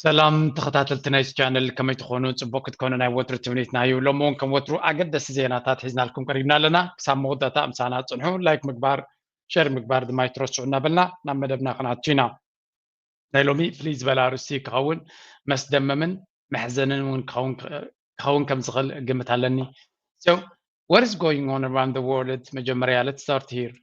ሰላም ተኸታተልቲ ናይዚ ቻነል፣ ከመይ ትኾኑ? ጽቡቕ ክትኮኑ ናይ ወትሩ ትምኒትና እዩ። ሎሚ እውን ከም ወትሩ ኣገደስቲ ዜናታት ሒዝናልኩም ቀሪብና ኣለና። ክሳብ መወዳእታ ምሳና ጽንሑ። ላይክ ምግባር፣ ሸር ምግባር ድማ ኣይትረስዑ እናበልና ናብ መደብና ክንኣቱ ኢና። ናይ ሎሚ ፍልይ ዝበለ ኣርእስቲ ክኸውን መስደመምን መሕዘንን እውን ክኸውን ከም ዝኽእል ግምት ኣለኒ። So, what is going on around the world? መጀመርያ, let's start here.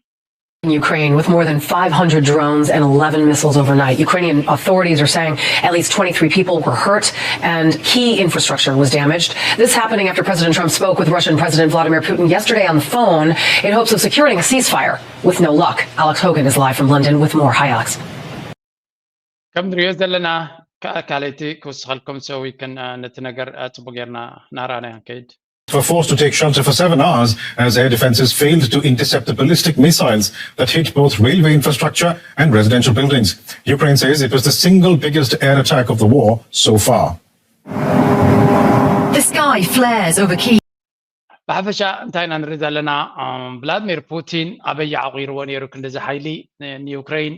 Ukraine with more than five hundred drones and eleven missiles overnight. Ukrainian authorities are saying at least twenty-three people were hurt and key infrastructure was damaged. This happening after President Trump spoke with Russian President Vladimir Putin yesterday on the phone in hopes of securing a ceasefire. With no luck, Alex Hogan is live from London with more. Hi, Alex. ከም ንሪኦ ዘለና፣ ካልኣይቲ ክውስኸልኩም። So we can ነቲ ነገር ጽቡቅ ጌርና ናራና ንከይድ። Were forced to take shelter for seven hours as air defenses failed to intercept the ballistic missiles that hit both railway infrastructure and residential buildings. Ukraine says it was the single biggest air attack of the war so far. The sky flares over Kyiv. ብሓፈሻ እንታይ ኢና ንርኢ ዘለና? ቭላድሚር ፑቲን ኣበይ ዓቑርዎ ነይሩ ክንዲዚ ሓይሊ ንዩክሬን?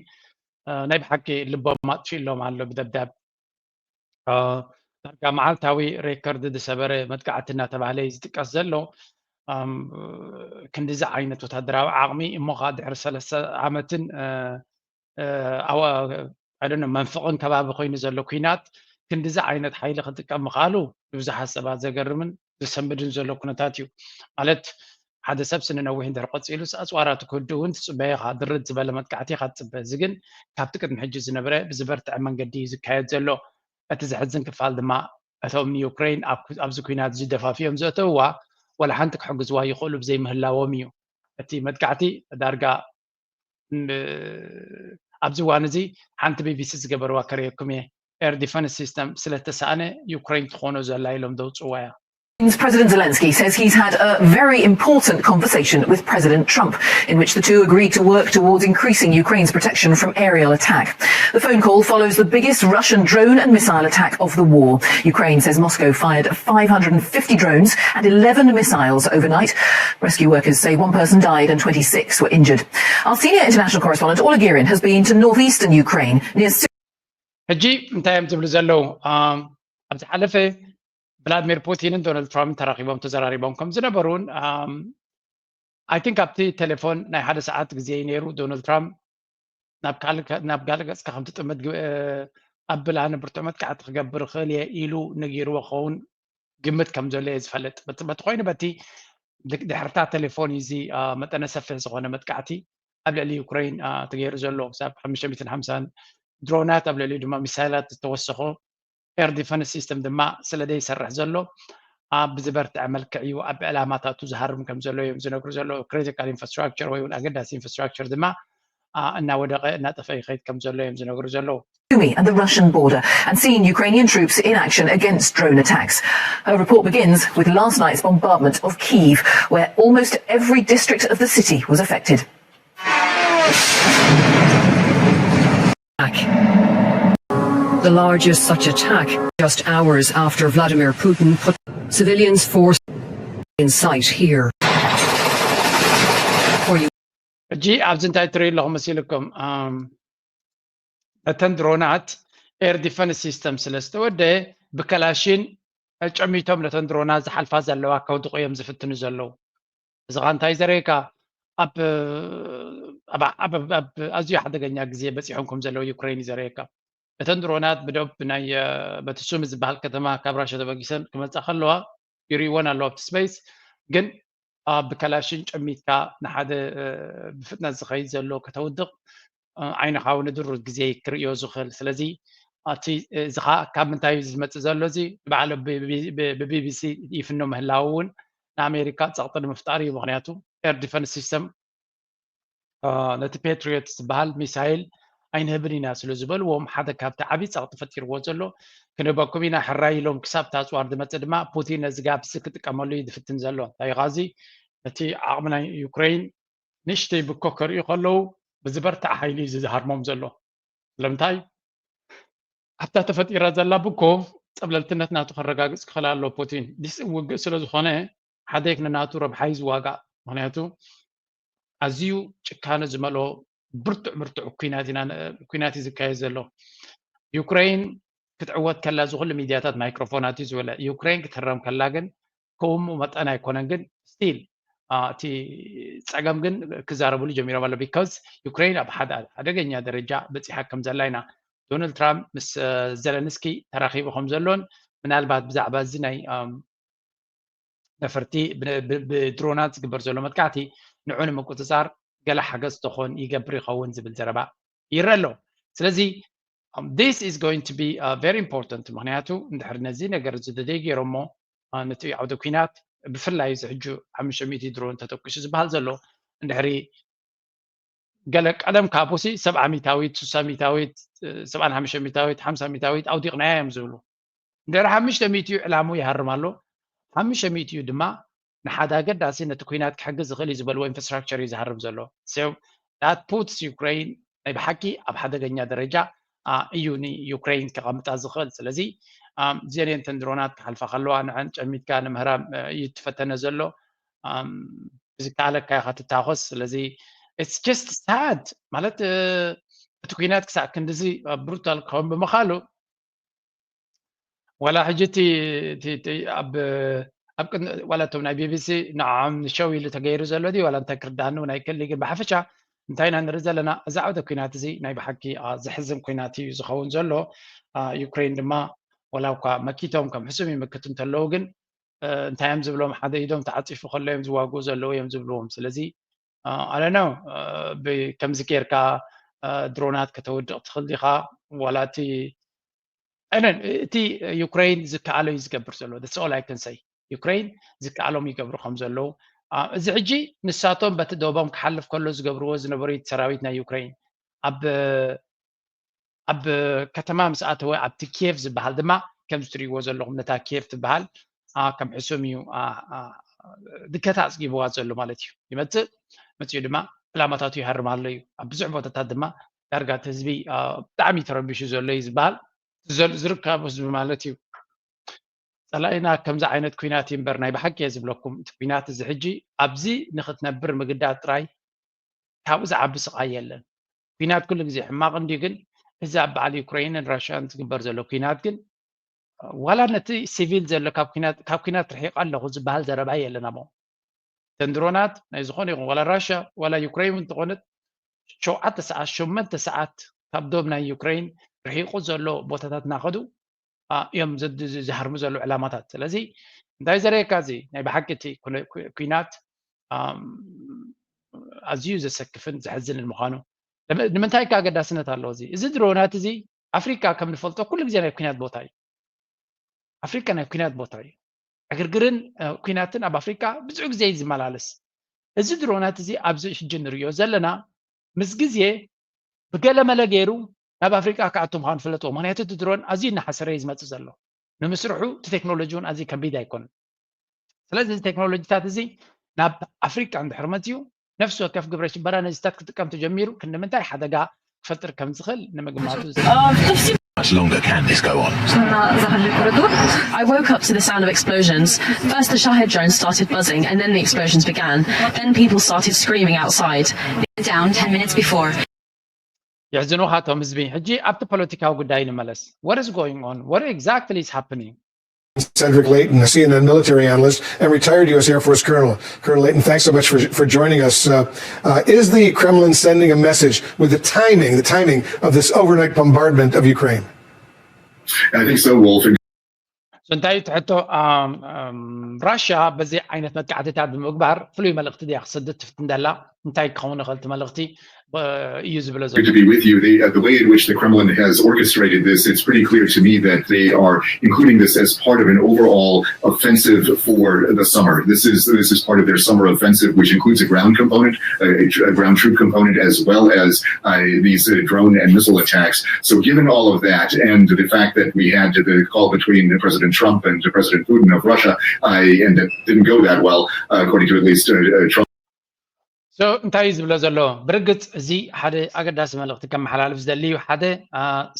ናይ ብሓቂ ልቦም ኣጥፊእሎም ኣሎ ብደብዳብ። ዳርጋ መዓልታዊ ሬከርድ ዝሰበረ መጥቃዕቲ እናተባህለ እዩ ዝጥቀስ ዘሎ። ክንዲዚ ዓይነት ወታደራዊ ዓቕሚ እሞ ከዓ ድሕሪ ሰለስተ ዓመትን ኣዋ ኣይደነ መንፍቕን ከባቢ ኮይኑ ዘሎ ኩናት ክንዲዚ ዓይነት ሓይሊ ክጥቀም ምኽኣሉ ንብዙሓት ሰባት ዘገርምን ዘሰንብድን ዘሎ ኩነታት እዩ። ማለት ሓደ ሰብ ስኒ ነዊሕ እንድሕር ቀፂሉስ ኣፅዋራቱ ክህድኡ እውን ትፅበዮ ኢኻ። ድርት ዝበለ መጥቃዕቲ ኢኻ ትፅበ። እዚ ግን ካብቲ ቅድሚ ሕጂ ዝነበረ ብዝበርትዐ መንገዲ እዩ ዝካየድ ዘሎ። እቲ ዘሕዝን ክፋል ድማ እቶም ንዩክሬን ኣብዚ ኩናት እዚ ደፋፊኦም ዘእተውዋ ዋላ ሓንቲ ክሕግዝዋ ይኽእሉ ብዘይምህላዎም እዩ። እቲ መጥቃዕቲ ዳርጋ ኣብዚ እዋን እዚ ሓንቲ ቢቢሲ ዝገበርዋ ከርእየኩም እየ። ኤር ዲፈንስ ሲስተም ስለተሰኣነ ዩክሬን ትኾኖ ዘላ ኢሎም ዘውፅዋ እያ። President Zelensky says he's had a very important conversation with President Trump, in which the two agreed to work towards increasing Ukraine's protection from aerial attack. The phone call follows the biggest Russian drone and missile attack of the war. Ukraine says Moscow fired five hundred and fifty drones and eleven missiles overnight. Rescue workers say one person died and twenty-six were injured. Our senior international correspondent Orla Guerin has been to northeastern Ukraine near ሕጂ እንታይ እዮም ዝብሉ ዘለዉ? ኣብ ዝሓለፈ ቭላድሚር ፑቲንን ዶናልድ ትራምፕን ተራኺቦም ተዘራሪቦም ከም ዝነበሩን፣ I think ኣብቲ ቴሌፎን ናይ ሓደ ሰዓት ግዜ እዩ ነይሩ። ዶናልድ ትራምፕ ናብ ካልእ ገጽካ ከም ትጥምት ኣብል፣ ኣነ ብርቱዕ መጥቃዕቲ ክገብር እኽእል እየ ኢሉ ነጊርዎ ክኸውን ግምት ከም ዘሎ እየ ዝፈልጥ። በቲ ኮይኑ በቲ ድሕርታ ቴሌፎን እዚ መጠነ ሰፊሕ ዝኾነ መጥቃዕቲ ኣብ ልዕሊ ዩክሬን ተገይሩ ዘሎ ክሳብ ሓሙሽተ ሚእትን ሓምሳን ድሮናት ኣብ ልዕሊኡ ድማ ሚሳይላት ዝተወሰኾ ኤር ዲፈንስ ሲስተም ድማ ስለ ዘይሰርሕ ዘሎ ኣብ ብዝበርትዐ መልክዕ እዩ ኣብ ዕላማታቱ ዝሃርም ከም ዘሎ እዮም ዝነግሩ ዘለዉ። ክሪቲካል ኢንፍራስትራክቸር ወይ እውን ኣገዳሲ ኢንፍራስትራክቸር ድማ እናወደቐ እናጠፈ ይኸይድ ከም ዘሎ እዮም ዝነግሩ ዘለዉ። Sumy at the Russian border and seen Ukrainian troops in action against drone attacks. Her report begins with last night's bombardment of Kyiv, where almost every district of the city was affected. The largest such attack, just hours after Vladimir Putin put civilians force in sight here. ሕጂ ኣብዚ እንታይ ትርኢ ኣለኹ መሲልኩም? እተን ድሮናት ኤር ዲፈንስ ሲስተም ስለ ዝተወደ ብከላሽን ጨሚቶም ነተን ድሮናት ዝሓልፋ ዘለዋ ከውድቑ እዮም ዝፍትኑ ዘለዉ። እዚ ኸ እንታይ ዘርእየካ? ኣብ ኣዝዩ ሓደገኛ ግዜ በፂሖም ከም ዘለዉ ዩክሬን እዩ ዘርእየካ። እተን ድሮናት ብደብ ናይ በቲ ሱሚ ዝበሃል ከተማ ካብ ራሻ ተበጊሰን ክመፃ ከለዋ ይርእይወን ኣለዉ ኣብቲ ስፔስ። ግን ብከላሽን ጨሚትካ ንሓደ ብፍጥነት ዝኸይድ ዘሎ ከተውድቕ ዓይንኻ እውን ንድሩት ግዜ ክርእዮ ዝኽእል። ስለዚ እቲ እዚ ኸዓ ካብ ምንታይ እዩ ዝመፅእ ዘሎ? እዚ ብዓል ብቢቢሲ ይፍኖ ምህላው እውን ንኣሜሪካ ፀቕጢ ንምፍጣር እዩ። ምክንያቱ ኤር ዲፈንስ ሲስተም ነቲ ፔትሪዮት ዝበሃል ሚሳይል ኣይንህብን ኢና ስለ ዝበልዎም ሓደ ካብቲ ዓብዪ ፀቕጢ ፈጢርዎ ዘሎ። ክንህበኩም ኢና ሕራይ ኢሎም ክሳብ እቲ ኣፅዋር ዝመፅእ ድማ ፑቲን ነዚ ጋፕ እዚ ክጥቀመሉ እዩ ዝፍትን ዘሎ። እንታይ ኢኻ እዚ ነቲ ዓቕሚ ናይ ዩክሬን ንእሽተይ ብኮ ከርእዩ ከለዉ ብዝበርትዐ ሓይሊ እዩ ዝሃርሞም ዘሎ። ስለምንታይ ኣብታ ተፈጢራ ዘላ ብኮ ፀብለልትነት ናቱ ከረጋግፅ ክኽእል ኣሎ ፑቲን። ዲስ ውግእ ስለ ዝኾነ ሓደ ንናቱ ረብሓ እዩ ዝዋጋእ። ምክንያቱ ኣዝዩ ጭካነ ዝመልኦ ብርቱዕ ብርቱዕ ኩናት ኢና ኩናት እዩ ዝካየድ ዘሎ። ዩክሬን ክትዕወት ከላ እዚ ኩሉ ሚድያታት ማይክሮፎናት እዩ ዝበለ። ዩክሬን ክትህረም ከላ ግን ከምኡ መጠን ኣይኮነን። ግን ስቲል እቲ ጸገም ግን ክዛረብሉ ጀሚሮም ኣሎ። ቢካዝ ዩክሬን ኣብ ሓደ ኣደገኛ ደረጃ በጺሓ ከም ዘላ ኢና። ዶናልድ ትራምፕ ምስ ዘለንስኪ ተራኺቡ ከም ዘሎን ምናልባት ብዛዕባ እዚ ናይ ነፈርቲ ብድሮናት ዝግበር ዘሎ መጥቃዕቲ ንዑ ንምቁፅፃር ገለ ሓገዝ ተኾን ይገብር ይኸውን ዝብል ዘረባ ይረአ ኣሎ። ስለዚ this is going to be very important። ምክንያቱ እንድሕር ነዚ ነገር እዚ ደደይ ገይሮሞ ነቲ ዓውደ ኩናት ብፍላይ እዚ ሕጂ ሓሙሽተ ሚእቲ ድሮን ተተኩሱ ዝበሃል ዘሎ እንድሕሪ ገለ ቀደም ካቡሲ ሰብዓ ሚታዊት፣ ስሳ ሚታዊት፣ ሰብዓን ሓሙሽተ ሚታዊት፣ ሓምሳ ሚታዊት ኣውዲቕናያ እዮም ዝብሉ። እንድሕሪ ሓሙሽተ ሚእቲ እዩ ዕላሙ ይሃርም ኣሎ። ሓሙሽተ ሚእቲ እዩ ድማ ንሓደ ኣገዳሲ ነቲ ኩናት ክሕግዝ ዝኽእል እዩ ዝበልዎ ኢንፍራስትራክቸር እዩ ዝሃርም ዘሎ። So that puts Ukraine ናይ ብሓቂ ኣብ ሓደገኛ ደረጃ እዩ ንዩክሬን ከቐምጣ ዝኽእል። ስለዚ እዚአን እየን እተን ድሮናት ክሓልፋ ከለዋ ንዐን ጨሚትካ ንምህራም እዩ ትፈተነ ዘሎ። ብዝከኣለካ ኢኻ ትታኾስ። ስለዚ it's just sad ማለት እቲ ኩናት ክሳዕ ክንድዚ ብሩታል ክኸውን ብምኻሉ ዋላ ሕጂ እቲ ኣብ ኣብ ቅን ዋላ እቶም ናይ ቢቢሲ ንዓም ንሸው ኢሉ ተገይሩ ዘሎ ድዩ ዋላ እንታይ ክርዳእኒ እውን ኣይክእል ግን ብሓፈሻ እንታይ ኢና ንርኢ ዘለና እዚ ዓውደ ኩናት እዚ ናይ ብሓቂ ዘሕዝን ኩናት እዩ ዝኸውን ዘሎ። ዩክሬን ድማ ዋላ እኳ መኪቶም ከም ሕሱም ይምክቱ እንተለዉ ግን እንታይ እዮም ዝብሎም ሓደ ኢዶም ተዓፂፉ ከሎ እዮም ዝዋግኡ ዘለዉ እዮም ዝብልዎም። ስለዚ ኣለነው ከምዚ ጌርካ ድሮናት ከተውድቕ ትኽእል ዲኻ ዋላ እቲ ኣይነን እቲ ዩክሬን ዝከኣሎ እዩ ዝገብር ዘሎ። That's all I can say። ዩክሬን ዝከኣሎም ይገብሩ ከም ዘለዉ እዚ ሕጂ ንሳቶም በቲ ዶቦም ክሓልፍ ከሎ ዝገብርዎ ዝነበሩ ሰራዊት ናይ ዩክሬን ኣብ ኣብ ከተማ ምስ ኣተወ ኣብቲ ኪየቭ ዝበሃል ድማ ከምዚ ትሪእዎ ዘለኹም ነታ ኪየቭ ትበሃል ከም ሕሱም እዩ ድከታ ኣፅጊብዋ ዘሎ ማለት እዩ። ይመፅእ መፅኡ ድማ ዕላማታቱ ይሃርም ኣሎ እዩ። ኣብ ብዙሕ ቦታታት ድማ ዳርጋ እቲ ህዝቢ ብጣዕሚ ተረቢሹ ዘሎ እዩ ዝበሃል ዝርከቡ ህዝቢ ማለት እዩ። ፀላኢና ከምዚ ዓይነት ኩናት እዩ እምበር ናይ ብሓቂ እየ ዝብለኩም እቲ ኩናት እዚ ሕጂ ኣብዚ ንክትነብር ምግዳድ ጥራይ ካብኡ ዝዓቢ ስቓይ የለን። ኩናት ኩሉ ግዜ ሕማቕ እንድዩ ግን እዚ ኣብ በዓል ዩክሬንን ራሽያን ዝግበር ዘሎ ኩናት ግን ዋላ ነቲ ሲቪል ዘሎ ካብ ኩናት ርሒቐ ኣለኹ ዝበሃል ዘረባ የለን። ኣሞ እተን ድሮናት ናይ ዝኾነ ይኹን ዋላ ራሽያ ዋላ ዩክሬን እውን እንተኾነት ሸውዓተ ሰዓት ሸመንተ ሰዓት ካብ ዶብ ናይ ዩክሬን ርሒቑ ዘሎ ቦታታት እናኸዱ እዮም ዝሃርሙ ዘለዉ ዕላማታት። ስለዚ እንታይ ዘርእየካ እዚ ናይ ብሓቂ እቲ ኩናት ኣዝዩ ዘሰክፍን ዘሕዝንን ምዃኑ ንምንታይ ከ ኣገዳስነት ኣለዎ እዚ እዚ ድሮናት እዚ ኣፍሪካ ከም ንፈልጦ ኩሉ ግዜ ናይ ኩናት ቦታ እዩ። ኣፍሪካ ናይ ኩናት ቦታ እዩ። ዕግርግርን ኩናትን ኣብ ኣፍሪካ ብዙሕ ግዜ እዩ ዝመላለስ። እዚ ድሮናት እዚ ኣብዚ ሕጂ ንሪኦ ዘለና ምስ ግዜ ብገለመለ ገይሩ ናብ ኣፍሪቃ ክኣቱ ምዃኑ ፍለጥዎ። ምክንያቱ እቲ ድሮን ኣዝዩ እናሓሰረ እዩ ዝመፅእ ዘሎ። ንምስርሑ እቲ ቴክኖሎጂ እውን ኣዝዩ ከቢድ ኣይኮነን። ስለዚ እዚ ቴክኖሎጂታት እዚ ናብ ኣፍሪቃ እንድሕር መፅዩ ነፍሲ ወከፍ ግብረ ሽበራ ነዚታት ክጥቀም ተጀሚሩ ክንዲ ምንታይ ሓደጋ ክፈጥር ከም ዝኽእል ንምግማቱ Much longer can this go on? I woke up to the sound of explosions. First, the Shahid drone started buzzing, and then the explosions began. Then people started screaming outside. Down ten minutes before. የሕዝኑኻ እቶም ህዝቢ። ሕጂ ኣብቲ ፖለቲካዊ ጉዳይ ንመለስ። What is going on? What exactly is happening? Cedric Leighton, a C N N military analyst and retired U S Air Force colonel. Colonel Leighton, thanks so much for, for joining us. Uh, uh, is the Kremlin sending a message with the timing, the timing of this overnight bombardment of Ukraine? I think so, Wolf. So እንታይ ትሕቶ ራሽያ በዚ ዓይነት መጥቃዕትታት ብምግባር ፍሉይ መልእኽቲ ድያ ክሰድድ ትፍትን ደላ እንታይ ክኸውን ይኽእል እቲ መልእኽቲ እዩ ዝብሎ ዘሎ to be with you. They, uh, the way in which the Kremlin has orchestrated this, it's pretty clear to me that they are including this as part of an overall offensive for the summer. This is this is part of their summer offensive, which includes a ground component, a, a ground troop component, as well as uh, these uh, drone and missile attacks. So, given all of that, and the fact that we had the call between President Trump and President Putin of Russia, uh, and that didn't go that well, uh, according to at least uh, Trump. So እንታይ እዩ ዝብሎ ዘሎ? ብርግፅ እዚ ሓደ ኣገዳሲ መልእኽቲ ከመሓላልፍ ዝደሊ እዩ። ሓደ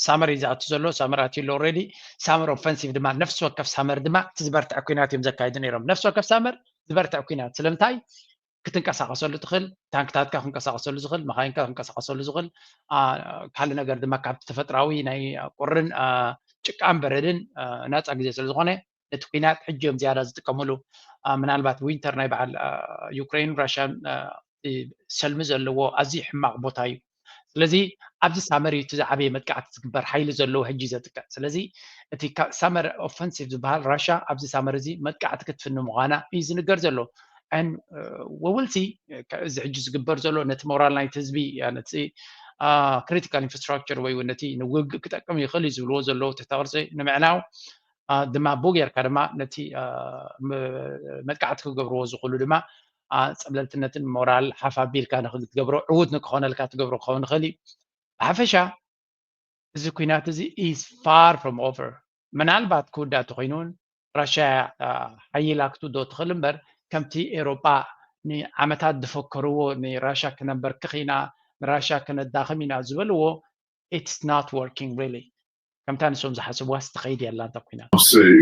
ሳመር እዩ ዝኣቱ ዘሎ። ሳመር ኣትዩ ኣሎ ኦልሬዲ። ሳመር ኦፈንሲቭ ድማ ነፍሲ ወከፍ ሳመር ድማ እቲ ዝበርትዐ ኩናት እዮም ዘካይዱ ነይሮም። ነፍሲ ወከፍ ሳመር ዝበርትዐ ኩናት ስለምንታይ ክትንቀሳቐሰሉ ትኽእል፣ ታንክታትካ ክንቀሳቐሰሉ ዝኽእል፣ መኻይንካ ክንቀሳቐሰሉ ዝኽእል፣ ካልእ ነገር ድማ ካብቲ ተፈጥራዊ ናይ ቁርን ጭቃን በረድን ናፃ ግዜ ስለዝኾነ ነቲ ኩናት ሕጂ እዮም ዝያዳ ዝጥቀምሉ። ምናልባት ዊንተር ናይ በዓል ዩክሬን ራሽያን ሰልሚ ዘለዎ ኣዝዩ ሕማቕ ቦታ እዩ። ስለዚ ኣብዚ ሳመር እዩ እቲ ዝዓበየ መጥቃዕቲ ዝግበር ሓይሊ ዘለዎ ሕጂ ዘጥቅዕ። ስለዚ እቲ ሳመር ኦፈንሲቭ ዝበሃል ራሽያ ኣብዚ ሳመር እዚ መጥቃዕቲ ክትፍኒ ምዃና እዩ ዝንገር ዘሎ። ወውልሲ እዚ ሕጂ ዝግበር ዘሎ ነቲ ሞራል ናይቲ ህዝቢ ነቲ ክሪቲካል ኢንፍራስትራክቸር ወይ እውን ነቲ ንውግእ ክጠቅም ይኽእል እዩ ዝብልዎ ዘለዉ ትሕተ ቅርፂ ንምዕናው ድማ ብኡ ጌርካ ድማ ነቲ መጥቃዕቲ ክገብርዎ ዝኽእሉ ድማ ፀብለልትነትን ሞራል ሓፍ ኣቢልካ ንክትገብሮ ዕዉት ንክኾነልካ ትገብሮ ክኸውን ይኽእል እዩ። ብሓፈሻ እዚ ኩናት እዚ is far from over። ምናልባት ክውዳእ ተኮይኑን ራሽያ ሓይላ ክትውዶ ትኽእል እምበር ከምቲ ኤሮጳ ንዓመታት ዝፈከርዎ ንራሽያ ክነበርክኽ ኢና ንራሽያ ክነዳኽም ኢና ዝበልዎ it's not working really። ከምታ ንሶም ዝሓስብዋ ስትኸይድ የላ እንተ ኮይና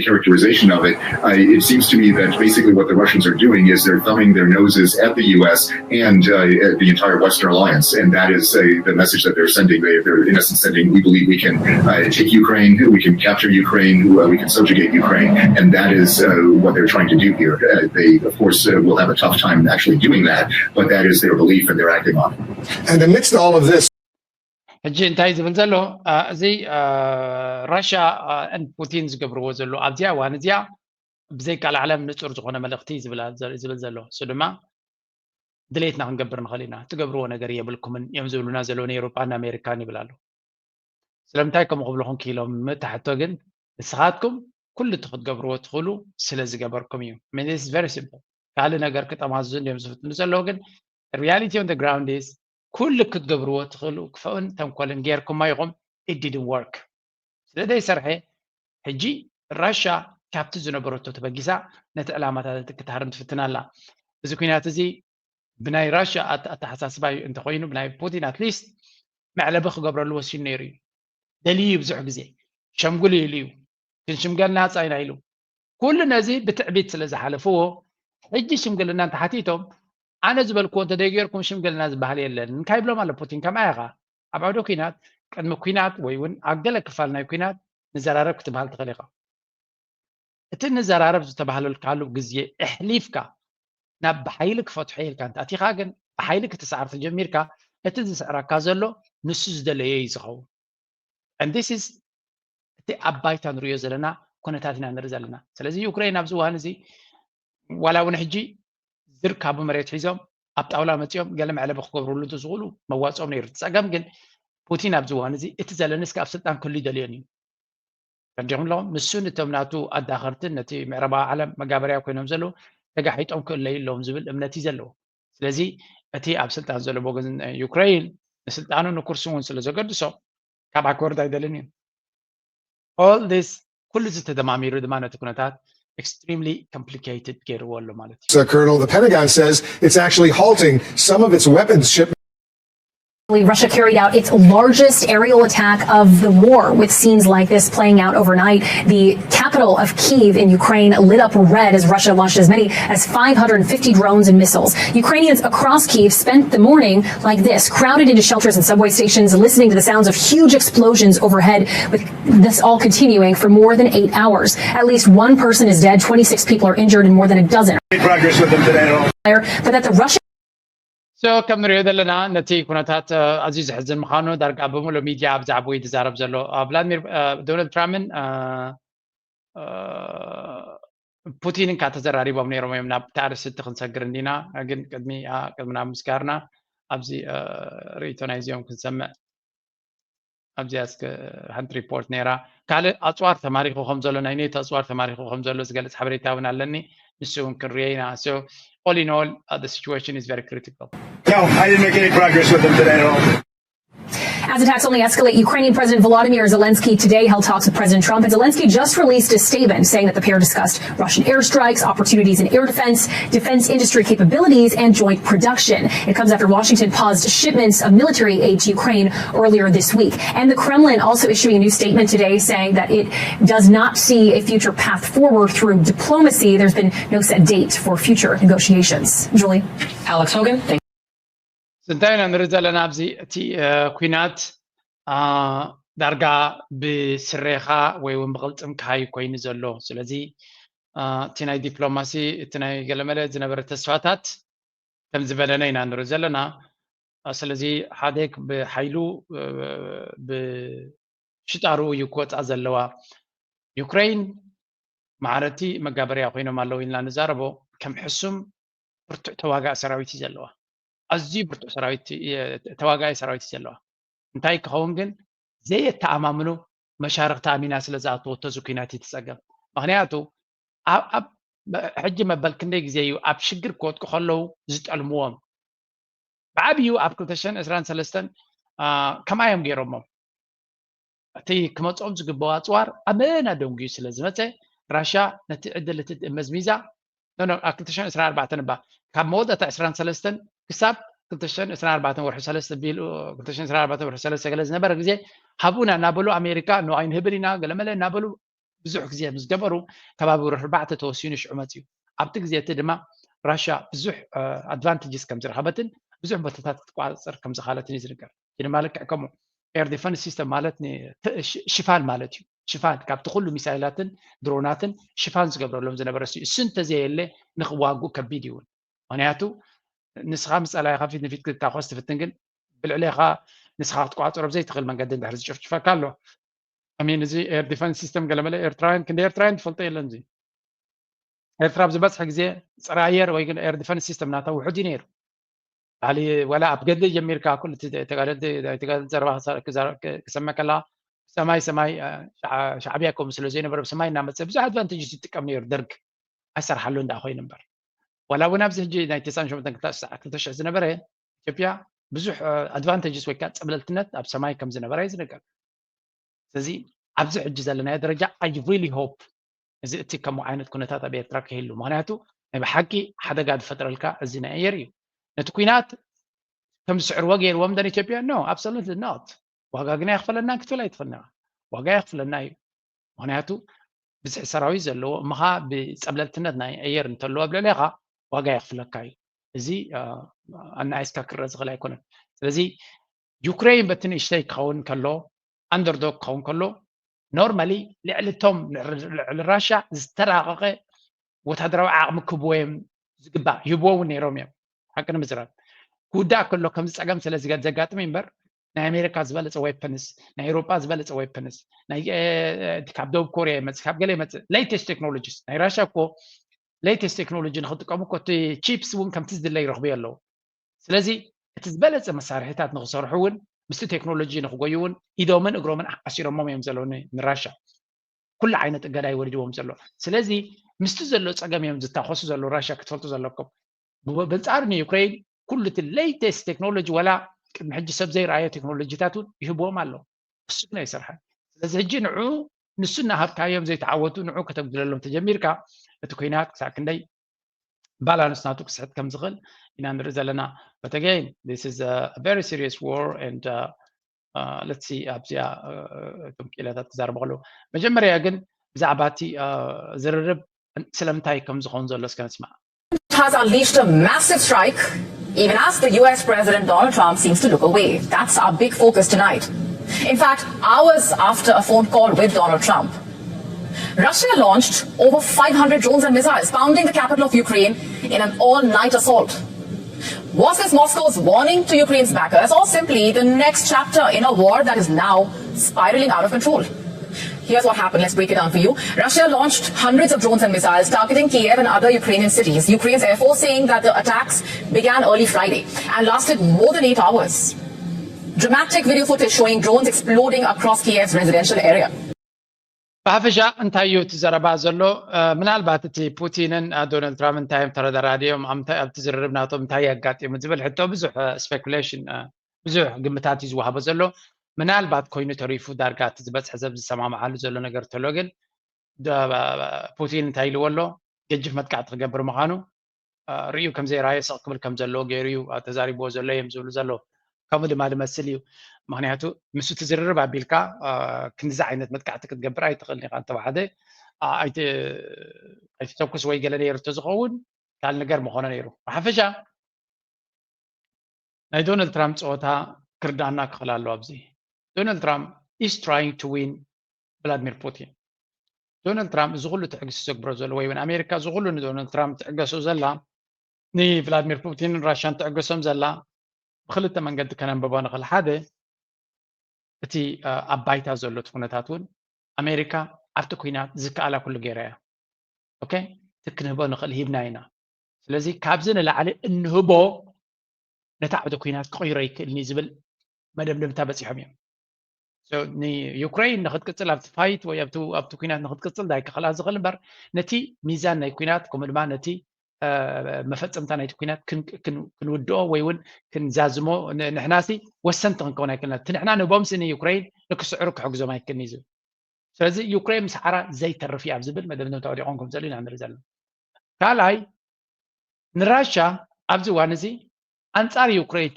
characterization of it, uh, it seems to me that basically what the Russians are doing is they're thumbing their noses at the U S and uh, the entire Western alliance, and that is uh, the message that they're sending. They, they're in essence sending, "We believe we can uh, take Ukraine, we can capture Ukraine, uh, we can subjugate Ukraine," and that is uh, what they're trying to do here. Uh, they, of course, uh, will have a tough time actually doing that, but that is their belief, and they're acting on it. And amidst all of this, ሕጂ እንታይ ዝብል ዘሎ እዚ ራሽያ ን ፑቲን ዝገብርዎ ዘሎ ኣብዚኣ እዋን እዚኣ ብዘይ ቃል ዓለም ንፁር ዝኾነ መልእኽቲ ዝብል ዘሎ እሱ ድማ ድሌትና ክንገብር ንኽእል ኢና ትገብርዎ ነገር የብልኩምን እዮም ዝብሉና ዘለዉ ንኤውሮጳን ኣሜሪካን ይብል ኣሎ ስለምንታይ ከምኡ ክብልኹም ክኢሎም ምታሕቶ ግን ንስኻትኩም ኩሉ እቲ ክትገብርዎ ትኽእሉ ስለ ዝገበርኩም እዩ very simple ካልእ ነገር ክጠማዝዙ እንዲዮም ዝፍትኑ ዘለዉ ግን reality on the ground is ኩሉ ክትገብርዎ ትኽእሉ ክፈኡን ተንኮልን ጌርኩማ ኢኹም it didn't work ስለ ዘይሰርሐ ሕጂ ራሻ ካብቲ ዝነበረቶ ተበጊሳ ነቲ ዕላማታት ክትሃርም ትፍትን ኣላ እዚ ኩናት እዚ ብናይ ራሻ ኣተሓሳስባ እዩ እንተኮይኑ ብናይ ፑቲን at least መዕለቢ ክገብረሉ ወሲኑ ነይሩ እዩ ደልዩ ብዙሕ ግዜ ሸምጉል ኢሉ እዩ ክንሽምገል ናፃ ኢና ኢሉ ኩሉ ነዚ ብትዕቢት ስለ ዝሓለፍዎ ሕጂ ሽምግልና እንተሓቲቶም ኣነ ዝበልክዎ እንተደይገርኩም ሽምግልና ዝበሃል የለን እንታይ ይብሎም ኣሎ ፑቲን ከምኣ ኢኻ ኣብ ዓውደ ኩናት ቅድሚ ኩናት ወይ እውን ኣብ ገለ ክፋል ናይ ኩናት ንዘራረብ ክትበሃል ትኽእል ኢኻ እቲ ንዘራረብ ዝተባህለልካሉ ግዜ ኣሕሊፍካ ናብ ብሓይሊ ክፈትሖ ኢልካ እንተኣቲኻ ግን ብሓይሊ ክትሰዓር ተጀሚርካ እቲ ዝስዕረካ ዘሎ ንሱ ዝደለዮ እዩ ዝኸውን and this is እቲ ኣብ ባይታ ንሪኦ ዘለና ኩነታት ኢና ንርኢ ዘለና ስለዚ ዩክሬን ኣብዚ እዋን እዚ ዋላ እውን ሕጂ ዝርካቡ መሬት ሒዞም ኣብ ጣውላ መፂኦም ገለ መዕለቢ ክገብርሉ እንተዝኽእሉ መዋፅኦም ነይሩ ፀገም ግን ፑቲን ኣብዚ እዋን እዚ እቲ ዘለንስኪ ኣብ ስልጣን ክህሉ ይደልዮን እዩ ተረዲኹም ኣለኹም ንሱን እቶም ናቱ ኣዳኸርትን ነቲ ምዕራባዊ ዓለም መጋበርያ ኮይኖም ዘለዉ ተጋሒጦም ክእለዩ ኣለዎም ዝብል እምነት እዩ ዘለዎ ስለዚ እቲ ኣብ ስልጣን ዘሎ ወገን ዩክሬን ንስልጣኑ ንኩርሲ እውን ስለ ዘገድሶ ካብ ኣኮርድ ኣይደልን እዩ all this ኩሉ እዚ ተደማሚሩ ድማ ነቲ ኩነታት extremely complicated ገይርዎ ኣሎ ማለት እዩ Colonel, the Pentagon says it's actually halting some of its weapons shipments. Russia carried out its largest aerial attack of the war, with scenes like this playing out overnight. The capital of Kyiv in Ukraine lit up red as Russia launched as many as five hundred fifty drones and missiles. Ukrainians across Kyiv spent the morning like this, crowded into shelters and subway stations, listening to the sounds of huge explosions overhead, with this all continuing for more than eight hours. At least one person is dead, twenty-six people are injured, and more than a dozen. Progress with them today at all. But that the Russian so ከም ንሪኦ ዘለና ነቲ ኩነታት ኣዝዩ ዘሕዝን ምዃኑ ዳርጋ ብምሉእ ሚድያ ኣብ ዛዕባኡ እዩ ዝዛረብ ዘሎ ቭላድሚር ዶናልድ ትራምፕን ፑቲንን ካ ተዘራሪቦም ነይሮም እዮም ናብ ታርስ እቲ ክንሰግር እንዲና ግን ቅድሚ ቅድሚ ናብ ምስጋርና ኣብዚ ርእይቶ ናይዚኦም ክንሰምዕ ኣብዚኣ እስከ ሓንቲ ሪፖርት ነይራ ካልእ ኣፅዋር ተማሪኹ ከም ዘሎ ናይ ኔቶ ኣፅዋር ተማሪኹ ከም ዘሎ ዝገልፅ ሓበሬታ እውን ኣለኒ ንሱ እውን ክንርዮ ኢና so all in all uh, the situation is very critical No, I didn't make any progress with them today at all. As attacks only escalate, Ukrainian President Volodymyr Zelensky today held talks with President Trump. And Zelensky just released a statement saying that the pair discussed Russian airstrikes, opportunities in air defense, defense industry capabilities, and joint production. It comes after Washington paused shipments of military aid to Ukraine earlier this week. And the Kremlin also issuing a new statement today saying that it does not see a future path forward through diplomacy. There's been no set date for future negotiations. Julie? Alex Hogan, thank እንታይ ኢና ንርኢ ዘለና ኣብዚ እቲ ኩናት ዳርጋ ብስሬኻ ወይ እውን ብቕልጽምካ እዩ ኮይኑ ዘሎ። ስለዚ እቲ ናይ ዲፕሎማሲ፣ እቲ ናይ ገለመለ ዝነበረ ተስፋታት ከም ዝበለነ ኢና ንርኢ ዘለና። ስለዚ ሓደግ ብሓይሉ ብሽጣሩ እዩ ክወፃ ዘለዋ። ዩክሬን ማዕረቲ መጋበርያ ኮይኖም ኣለዉ ኢልና ንዛረቦ። ከም ሕሱም ብርቱዕ ተዋጋኢ ሰራዊት እዩ ዘለዋ። ኣዝዩ ብርቱዕ ሰራዊት፣ ተዋጋኢ ሰራዊት እዩ ዘለዋ። እንታይ ክኸውን ግን ዘየተኣማምኑ መሻርኽቲ ኣሚና ስለ ዝኣተወቶ እዚ ኩናት እዩ እቲ ጸገም። ምኽንያቱ ኣብ ሕጂ መበል ክንደይ ግዜ እዩ ኣብ ሽግር ክወድቁ ከለዉ ዝጠልምዎም። ብዓብዩ ኣብ ክልተ ሽሕን ዕስራን ሰለስተን ከምኣ እዮም ገይሮሞም። እቲ ክመፅኦም ዝግበኦ ኣፅዋር ኣመና ደንጉዩ ስለ ዝመፀ ራሻ ነቲ ዕድል እቲ መዝሚዛ ኣብ ክልተ ሽሕን ዕስራን ኣርባዕተን እባ ካብ መወዳእታ ዕስራን ሰለስተን ክሳብ ክልተ ሽሕን ዕስራን ኣርባዕተን ወርሒ ሰለስተ ቢሉ ክልተ ሽሕን ዕስራን ኣርባዕተን ወርሒ ሰለስተ ገለ ዝነበረ ግዜ ሃቡና እናበሉ ኣሜሪካ ኖ ኣይንህብን ኢና ገለመለ እናበሉ ብዙሕ ግዜ ምስ ገበሩ ከባቢ ወርሒ ኣርባዕተ ተወሲኑ ሽዑ መፅዩ። ኣብቲ ግዜ እቲ ድማ ራሻ ብዙሕ ኣድቫንቴጅስ ከም ዝረኸበትን ብዙሕ ቦታታት ክትቋፅር ከም ዝኻለትን እዩ ዝንገር። ድማ ልክዕ ከምኡ ኤር ዲፈንስ ሲስተም ማለት ሽፋን ማለት እዩ። ሽፋን ካብቲ ኩሉ ሚሳይላትን ድሮናትን ሽፋን ዝገብረሎም ዝነበረ እሱ እንተዘየለ ንክዋግኡ ከቢድ ይውን። ምክንያቱ ንስኻ ምስ ፀላኢኻ ፊት ንፊት ክትታኮስ ትፍትን ግን ብልዕሌኻ ንስኻ ክትቋፀሮ ብዘይትኽእል መንገዲ እንድሕር ዝጭፍጭፈካ ኣሎ። ኣሚን እዚ ኤር ዲፈንስ ሲስተም ገለመለ ኤርትራውያን ክንደ ኤርትራውያን ትፈልጦ የለን። እዚ ኤርትራ ኣብ ዝበፅሐ ግዜ ፀረ ኣየር ወይ ግን ኤር ዲፈንስ ሲስተም ናታ ውሑድ እዩ ነይሩ። ባህሊ ወላ ኣብ ገድሊ ጀሚርካ ኩሉ ተጋደልቲ ተጋደልቲ ዘረባ ክሰመ ከላ ሰማይ ሰማይ ሻዕብያ ከምኡ ስለ ዘይነበረ ብሰማይ እናመፀ ብዙሕ ኣድቫንቴጅ ይጥቀም ነይሩ ደርግ። ኣይሰርሓሉ እንዳ ኮይኑ እምበር ዋላ እውን ኣብዚ ሕጂ ናይ ተስዓን ሸሞንተን ክልተ ሽሕ ዝነበረ ኢትዮጵያ ብዙሕ ኣድቫንቴጅስ ወይ ከዓ ፀብለልትነት ኣብ ሰማይ ከም ዝነበረ እዩ ዝነገር። ስለዚ ኣብዚ ሕጂ ዘለናዮ ደረጃ I really hope እዚ እቲ ከምኡ ዓይነት ኩነታት ኣብ ኤርትራ ክህሉ። ምክንያቱ ናይ ብሓቂ ሓደጋ ዝፈጥረልካ እዚ ናይ ኣየር እዩ። ነቲ ኩናት ከም ዝስዕርዎ ገይርዎም ደ ኢትዮጵያ? No, absolutely not። ዋጋ ግን ኣየኽፈለናን ክትብል ኣይትኽእልን ኢኻ። ዋጋ የኽፍለና እዩ። ምክንያቱ ብዝሒ ሰራዊት ዘለዎ እምኻ ብፀብለልትነት ናይ ኣየር እንተለዎ ኣብ ልዕሌኻ ዋጋ የኽፍለካ እዩ። እዚ ኣናኢስካ ክረአ ዝኽእል ኣይኮነን። ስለዚ ዩክሬን በቲ ንእሽተይ ክኸውን ከሎ ኣንደርዶግ ክኸውን ከሎ ኖርማሊ ልዕሊ እቶም ልዕሊ ራሻ ዝተራቐቐ ወታደራዊ ዓቕሚ ክህብዎ እዮም ዝግባእ፣ ይህብዎ እውን ነይሮም እዮም። ሓቂ ንምዝራብ ክውዳእ ከሎ ከምዚ ፀገም ስለ ዘጋጥም እምበር ናይ ኣሜሪካ ዝበለፀ ዌፐንስ፣ ናይ ኤውሮጳ ዝበለፀ ዌፐንስ፣ ካብ ደቡብ ኮርያ ይመፅእ፣ ካብ ገለ ይመፅእ ሌተስት ቴክኖሎጂስ። ናይ ራሻ እኮ ሌተስት ቴክኖሎጂ ንክጥቀሙ እኮ እቲ ቺፕስ እውን ከምቲ ዝድለ ይረኽቡ ኣለዉ። ስለዚ እቲ ዝበለፀ መሳርሒታት ንክሰርሑ እውን ምስቲ ቴክኖሎጂ ንክጎዩ እውን ኢዶምን እግሮምን ኣሲሮሞም እዮም ዘለዉ ንራሻ። ኩሉ ዓይነት እገዳ ይወሪድዎም ዘሎ። ስለዚ ምስቲ ዘሎ ፀገም እዮም ዝታኮሱ ዘለዉ። ራሻ ክትፈልጡ ዘለኩም። በንፃሩ ንዩክሬን ኩሉ እቲ ሌተስት ቴክኖሎጂ ዋላ ቅድሚ ሕጂ ሰብ ዘይረኣዮ ቴክኖሎጂታት እውን ይህብዎም ኣሎ። እሱ ግን ኣይሰርሐን። ስለዚ ሕጂ ንዑ ንሱ እናሃብካዮም ዘይተዓወቱ ንዑ ከተጉድለሎም ተጀሚርካ እቲ ኩናት ክሳዕ ክንደይ ባላንስ ናቱ ክስሕት ከም ዝኽእል ኢና ንርኢ ዘለና። But again, this is a very serious war and let's see ኣብዚኣ እቶም ክኢላታት ክዛረቡ ከለዉ መጀመርያ ግን ብዛዕባ እቲ ዝርርብ ስለምንታይ ከም ዝኸውን ዘሎ እስከ ንስማዕ። Has unleashed a massive strike even as the U S President Donald Trump seems to look away. That's our big focus tonight. In fact, hours after a phone call with Donald Trump, Russia launched over five hundred drones and missiles, pounding the capital of Ukraine in an all night assault. Was this Moscow's warning to Ukraine's backers, or simply the next chapter in a war that is now spiraling out of control? Here's what happened. Let's break it down for you. Russia launched hundreds of drones and missiles targeting Kiev and other Ukrainian cities. Ukraine's Air Force saying that the attacks began early Friday and lasted more than eight hours. Dramatic video footage showing drones exploding across Kiev's residential area. ብሓፈሻ እንታይ እዩ እቲ ዘረባ ዘሎ? ምናልባት እቲ ፑቲንን ዶናልድ ትራምፕ እንታይ እዮም ተረዳዳዲኦም ኣብቲ ዝርርብ ናቶም እንታይ የጋጢሙ ዝብል ሕቶ ብዙሕ ስፔኩሌሽን ብዙሕ ግምታት እዩ ዝወሃቦ ዘሎ። ምናልባት ኮይኑ ተሪፉ ዳርጋ እቲ ዝበፅሐ ሰብ ዝሰማምዓሉ ዘሎ ነገር ተሎ ግን ፑቲን እንታይ ኢልዎ ኣሎ? ገጅፍ መጥቃዕቲ ክገብር ምዃኑ ርእዩ ከም ዘይረኣየ ስቕ ክብል ከም ዘለዎ ገይሩ እዩ ተዛሪብዎ ዘሎ እዮም ዝብሉ ዘለዉ። ከምኡ ድማ ዝመስል እዩ። ምክንያቱ ምስ እቲ ዝርርብ ኣቢልካ ክንዚ ዓይነት መጥቃዕቲ ክትገብር ኣይትኽእልን ኢኻ እንተወሓደ ኣይትተኩስ ወይ ገለ ነይሩ እንተዝኸውን ካልእ ነገር ምኾነ ነይሩ። ብሓፈሻ ናይ ዶናልድ ትራምፕ ፀወታ ክርዳእና ክኽእል ኣለዎ። ኣብዚ ዶናልድ ትራምፕ is trying to win ቭላድሚር ፑቲን። ዶናልድ ትራምፕ እዚ ኩሉ ትዕግስቲ ዘግብሮ ዘሎ ወይ እውን ኣሜሪካ እዚ ኩሉ ንዶናልድ ትራምፕ ትዕገሶ ዘላ ንቭላድሚር ፑቲንን ራሻን ትዕገሶም ዘላ ብክልተ መንገዲ ከነንብቦ ንኽእል። ሓደ እቲ ኣብ ባይታ ዘሎ እቲ ኩነታት እውን ኣሜሪካ ኣብቲ ኩናት ዝከኣላ ኩሉ ገይራ እያ። ኦኬ፣ እቲ ክንህቦ ንኽእል ሂብና ኢና። ስለዚ ካብዚ ንላዕሊ እንህቦ ነቲ ዓውዲ ኩናት ክቕይሮ ይክእልኒ ዝብል መደምደምታ በፂሖም እዮም። ንዩክሬን ንክትቅፅል ኣብቲ ፋይት ወይ ኣብቲ ኩናት ንክትቅፅል ዳይ ክኽእላ ዝኽእል እምበር ነቲ ሚዛን ናይ ኩናት ከምኡ ድማ ነቲ መፈፀምታ ናይቲ ኩናት ክንውድኦ ወይ እውን ክንዛዝሞ ንሕናሲ ወሰንቲ ክንከውን ኣይክእልና። እቲ ንሕና ንህቦምሲ ንዩክሬን ንክስዕሩ ክሕግዞም ኣይክእልኒ ዝብል ስለዚ ዩክሬን ምስ ሓራ ዘይተርፍ እያ ኣብ ዝብል መደምደምታ ወዲቖም ከም ዘለዉ ኢና ንርኢ ዘለና። ካልኣይ ንራሻ ኣብዚ እዋን እዚ ኣንጻር ዩክሬን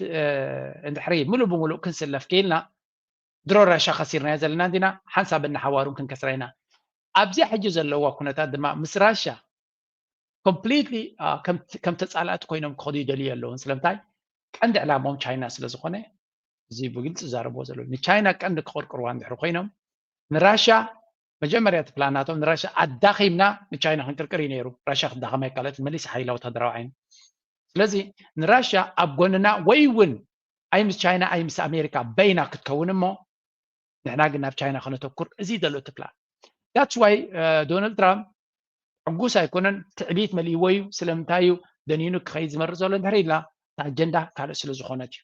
እንድሕሪ ምሉእ ብምሉእ ክንስለፍ ክኢልና ድሮ ራሻ ከሲርናዮ ዘለና እንዲና ሓንሳብ እናሓዋሩን ክንከስራ ኢና። ኣብዚኣ ሕጂ ዘለዋ ኩነታት ድማ ምስ ራሻ ኮምፕሊትሊ ከም ተጻላእቲ ኮይኖም ክኸዱ ይደልዩ ኣለውን። ስለምንታይ ቀንዲ ዕላማኦም ቻይና ስለ ዝኾነ እዚ ብግልፂ ዛረብዎ ዘለዉ ንቻይና ቀንዲ ክቕርቅርዋ እንድሕሪ ኮይኖም ንራሻ መጀመርያ እቲ ፕላን ናቶም ንራሻ ኣዳኺምና ንቻይና ክንቅርቅር እዩ ነይሩ። ራሻ ክዳኸማ ይካለት መሊስ ሓይላ ወታደራዊ ዓይኑ ስለዚ ንራሻ ኣብ ጎንና ወይ እውን ኣይ ምስ ቻይና ኣይ ምስ ኣሜሪካ በይና ክትከውን እሞ ንሕና ግን ናብ ቻይና ከነተኩር እዚ ዘሎ እቲ ፕላን that's why ዶናልድ ትራምፕ ዕጉስ ኣይኮነን ትዕቢት መሊእዎ እዩ ስለምንታይ እዩ ደኒኑ ክኸይድ ዝመርፅ ዘሎ እንድሕር ኢልና ኣጀንዳ ካልእ ስለ ዝኾነት እዩ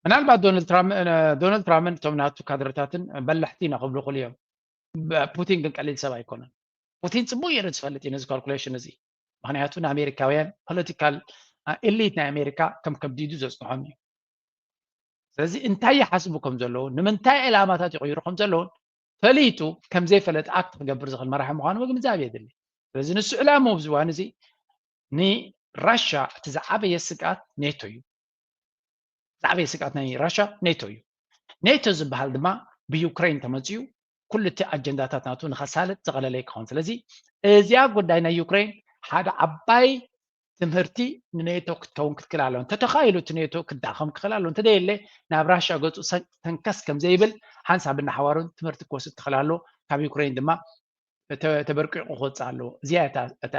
ምናልባት ዶናልድ ትራምፕን እቶም ናቱ ካድረታትን በላሕቲ ኢና ክብሉ ክሉ እዮም ፑቲን ግን ቀሊል ሰብ ኣይኮነን ፑቲን ፅቡቅ ገይሩ ዝፈልጥ እዩ ነዚ ካልኩሌሽን እዚ ምክንያቱ ንኣሜሪካውያን ፖለቲካል ኤሊት ናይ ኣሜሪካ ከም ከብዲዱ ዘፅንሖም እዩ ስለዚ እንታይ ይሓስቡ ከም ዘለዉ ንምንታይ ዕላማታት ይቕይሩ ከም ዘለዉን ፈሊጡ ከምዘይፈለጥ ኣክት ክገብር ዝኽእል መራሒ ምዃኑ ምግንዛብ የድሊ ስለዚ ንሱ ዕላምኡ ኣብዚ እዋን እዚ ንራሻ እቲ ዝዓበየ ስግኣት ኔቶ እዩ ዝዓበየ ስግኣት ናይ ራሻ ኔቶ እዩ ኔቶ ዝበሃል ድማ ብዩክሬን ተመፅኡ ኩሉ እቲ ኣጀንዳታት ናቱ ንኸሳልጥ ዝቐለለ ይከውን ስለዚ እዚኣ ጉዳይ ናይ ዩክሬን ሓደ ዓባይ ትምህርቲ ንኔቶ ክትከውን ክትክእል ኣለዎ እንተተኻኢሉ እቲ ኔቶ ክዳኸም ክኽእል ኣለዎ እንተደየለ ናብ ራሻ ገፁ ተንከስ ከም ዘይብል ሓንሳብ እናሓዋሩን ትምህርቲ ክወስድ ክኽእል ኣለዎ ካብ ዩክሬን ድማ ተበርቂቑ ክወፅእ ኣለዎ እዚኣ እታ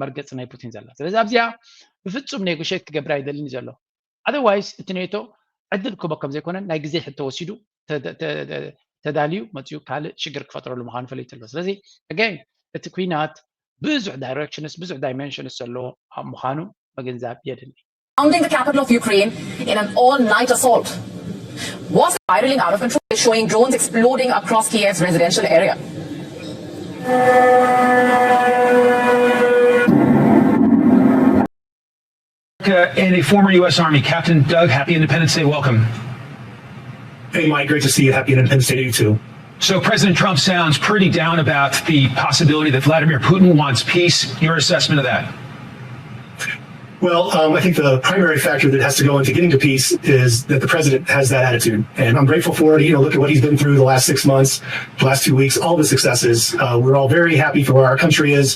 መርገፂ ናይ ፑቲን ዘላ ስለዚ ኣብዚኣ ብፍፁም ኔጎሽት ክገብር ኣይደልን እዩ ዘሎ otherwise እቲ ኔቶ ዕድል ክህቦ ከም ዘይኮነን ናይ ግዜ ሕቶ ወሲዱ ተዳልዩ መፅኡ ካልእ ሽግር ክፈጥረሉ ምዃኑ ፈሊጡ ኣሎ ስለዚ again እቲ ኩናት ብዙሕ directions ብዙሕ dimensions ዘለዎ ምዃኑ ምግንዛብ የድሊ Founding the capital of Ukraine in an all-night assault was spiraling out of control, showing drones exploding across Kiev's residential area. And a former U S Army Captain Doug, happy Independence Day. Welcome. Hey, Mike, great to see you. Happy Independence Day to you too. So President Trump sounds pretty down about the possibility that Vladimir Putin wants peace. Your assessment of that? Well, um, I think the primary factor that has to go into getting to peace is that the president has that attitude. And I'm grateful for it. You know, look at what he's been through the last six months, the last two weeks, all the successes. Uh, we're all very happy for where our country is.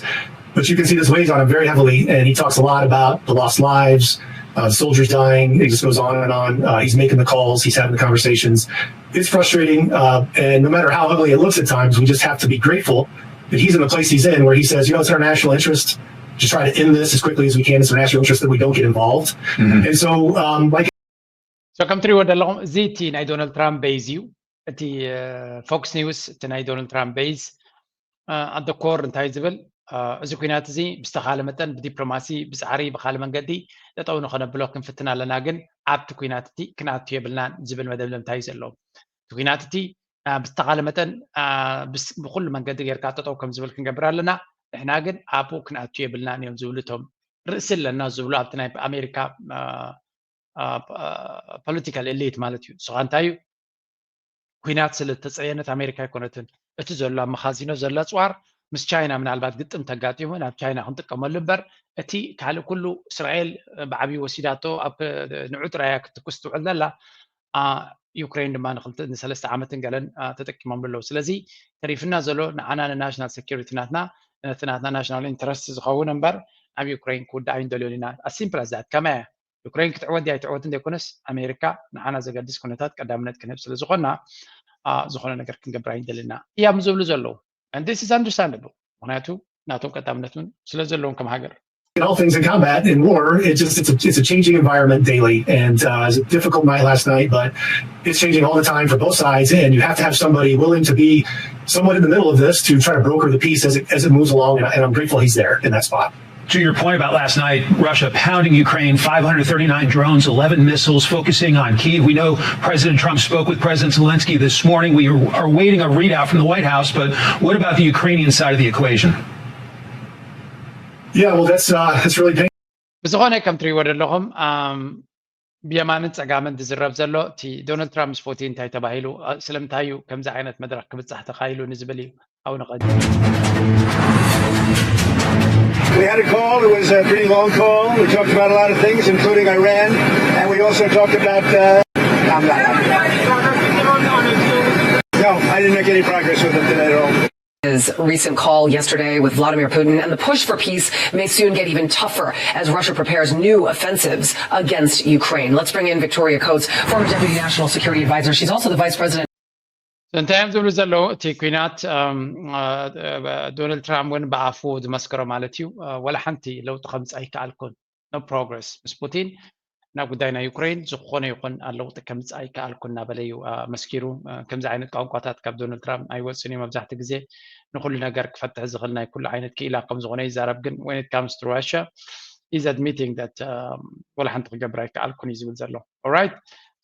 But you can see this weighs on him very heavily. And he talks a lot about the lost lives, uh, soldiers dying. It just goes on and on. Uh, he's making the calls, he's having the conversations. It's frustrating. Uh, and no matter how ugly it looks at times, we just have to be grateful that he's in the place he's in where he says, you know, it's in our national interest to try to end this as quickly as we can. It's in our national interest that we don't get involved. Mm-hmm. And so, um, like, so ከምትሪእዎ ዘለኹም እዚ እቲ ናይ ዶናልድ ትራምፕ ቤዝ እዩ እቲ ፎክስ ኒውስ እቲ ናይ ዶናልድ ትራምፕ ቤዝ ኣደ ኮር እንታይ ዝብል እዚ ኩናት እዚ ብዝተኻለ መጠን ብዲፕሎማሲ ብፃዕሪ ብካለ መንገዲ ጠጠው ንኸነብሎ ክንፍትን ኣለና ግን ኣብቲ ኩናት እቲ ክንኣቱ የብልናን ዝብል መደምደምታ እዩ ዘለዎ እቲ ኩናት እቲ ብዝተኻለ መጠን ብኩሉ መንገዲ ጌርካ ጠጠው ከም ዝብል ክንገብር ኣለና ንሕና ግን ኣብኡ ክንኣቱ የብልናን እዮም ዝብሉ እቶም ርእሲ ኣለና ዝብሉ ኣብቲ ናይ ኣሜሪካ ፖለቲካል ኤሊት ማለት እዩ ንስኻ እንታይ እዩ ኩናት ስለ ዝተፀየነት ኣሜሪካ ኣይኮነትን እቲ ዘሎ ኣብ መኻዚኖ ዘሎ ፅዋር ምስ ቻይና ምናልባት ግጥም ተጋጢሙ ናብ ቻይና ክንጥቀመሉ እምበር እቲ ካልእ ኩሉ እስራኤል ብዓብዩ ወሲዳቶ ኣብ ንዑ ጥራያ ክትኩስ ትውዕል ዘላ ዩክሬን ድማ ንክልተ ንሰለስተ ዓመትን ገለን ተጠቂሞም ኣለዉ ስለዚ ተሪፍና ዘሎ ንዓና ንናሽናል ሴኪሪቲ ናትና ነቲ ናትና ናሽናል ኢንትረስት ዝኸውን እምበር ኣብ ዩክሬን ክውዳእ ኣይንደልዮን ኢና ኣሲምፕል ኣዛት ከመያ ዩክሬን ክትዕወት ድያ ኣይትዕወትን ዘይኮነስ ኣሜሪካ ንዓና ዘገድስ ኩነታት ቀዳምነት ክንህብ ስለ ዝኾና ዝኾነ ነገር ክንገብር ኣይንደልና እዮም ዝብሉ ዘለዉ። And this is understandable። ምክንያቱ ናቶም ቀዳምነት እውን ስለ ዘለዎም ከም ሃገር all things in combat and war, it just it's a, it's a changing environment daily, and uh, it's a difficult night last night, but it's changing all the time for both sides, and you have to have somebody willing to be somewhat in the middle of this to try to broker the peace as it, as it moves along, and, I, and I'm grateful he's there in that spot. To your point about last night, Russia pounding Ukraine, five hundred thirty-nine drones, eleven missiles, focusing on Kyiv. We know President Trump spoke with President Zelensky this morning. We are waiting a readout from the White House, but what about the Ukrainian side of the equation? Yeah, well, that's uh, that's really painful. ብዝኾነ ከም ትሪእዎ ዘለኹም ብየማንን ፀጋምን ዝዝረብ ዘሎ እቲ ዶናልድ ትራምፕ ምስ ፑቲን እንታይ ተባሂሉ ስለምንታይ እዩ ከምዚ ዓይነት መድረክ ክብፃሕ ተኻኢሉ ንዝብል እዩ። ኣብኡ ንቐ We had a call. It was a pretty long call. We talked about a lot of things, including Iran, and we also talked about. Uh, I'm not. No, I didn't make any progress with him today at all. His recent call yesterday with Vladimir Putin and the push for peace may soon get even tougher as Russia prepares new offensives against Ukraine. Let's bring in Victoria Coates, former Deputy National Security Advisor. She's also the Vice President. እንታይ እዮም ዝብሉ ዘለዉ? እቲ ኩናት ዶናልድ ትራምፕ እውን ብኣፉ ዝመስከሮ ማለት እዩ። ወላ ሓንቲ ለውጢ ከምፅእ ኣይከኣልኩን። No progress ምስ ፑቲን ናብ ጉዳይ ናይ ዩክሬን ዝኾነ ይኹን ለውጢ ከምፅእ ኣይከኣልኩን እናበለ እዩ መስኪሩ። ከምዚ ዓይነት ቋንቋታት ካብ ዶናልድ ትራምፕ ኣይወፅን እዩ። መብዛሕትኡ ግዜ ንኩሉ ነገር ክፈትሕ ዝኽእል ናይ ኩሉ ዓይነት ክኢላ ከም ዝኾነ ይዛረብ። ግን when it comes to Russia, he's admitting that ወላ ሓንቲ ክገብር ኣይከኣልኩን እዩ ዝብል ዘሎ። Alright,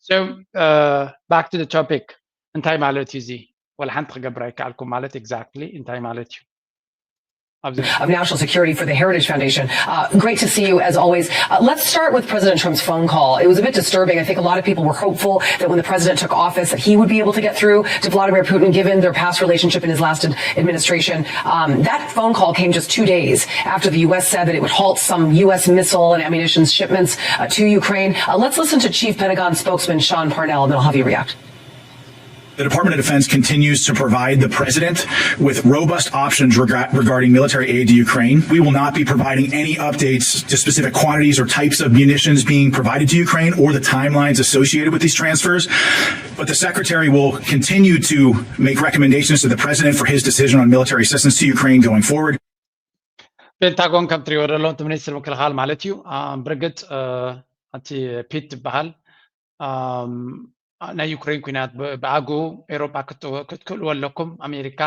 so back to the topic. እንታይ ማለት እዩ እዚ? ወላ ሓንቲ ክገብር ኣይከኣልኩም ማለት exactly እንታይ ማለት እዩ? of National Security for the Heritage Foundation. Uh, great to see you as always. Uh, let's start with President Trump's phone call. It was a bit disturbing. I think a lot of people were hopeful that when the president took office that he would be able to get through to Vladimir Putin, given their past relationship in his last administration. Um, that phone call came just two days after the U S said that it would halt some U S missile and ammunition shipments uh, to Ukraine. Uh, let's listen to Chief Pentagon spokesman Sean Parnell, and then I'll have you react. The Department of Defense continues to provide the president with robust options rega- regarding military aid to Ukraine. We will not be providing any updates to specific quantities or types of munitions being provided to Ukraine or the timelines associated with these transfers. But the secretary will continue to make recommendations to the president for his decision on military assistance to Ukraine going forward. ፔንታጎን ከም ትሪእዎ ዘለኹም እቲ ሚኒስትር ምክልኻል ማለት እዩ። ብርግፅ እቲ ፒት ዝበሃል ናይ ዩክሬን ኩናት ብኣግኡ ኤሮጳ ክትክእልዎ ኣለኩም፣ ኣሜሪካ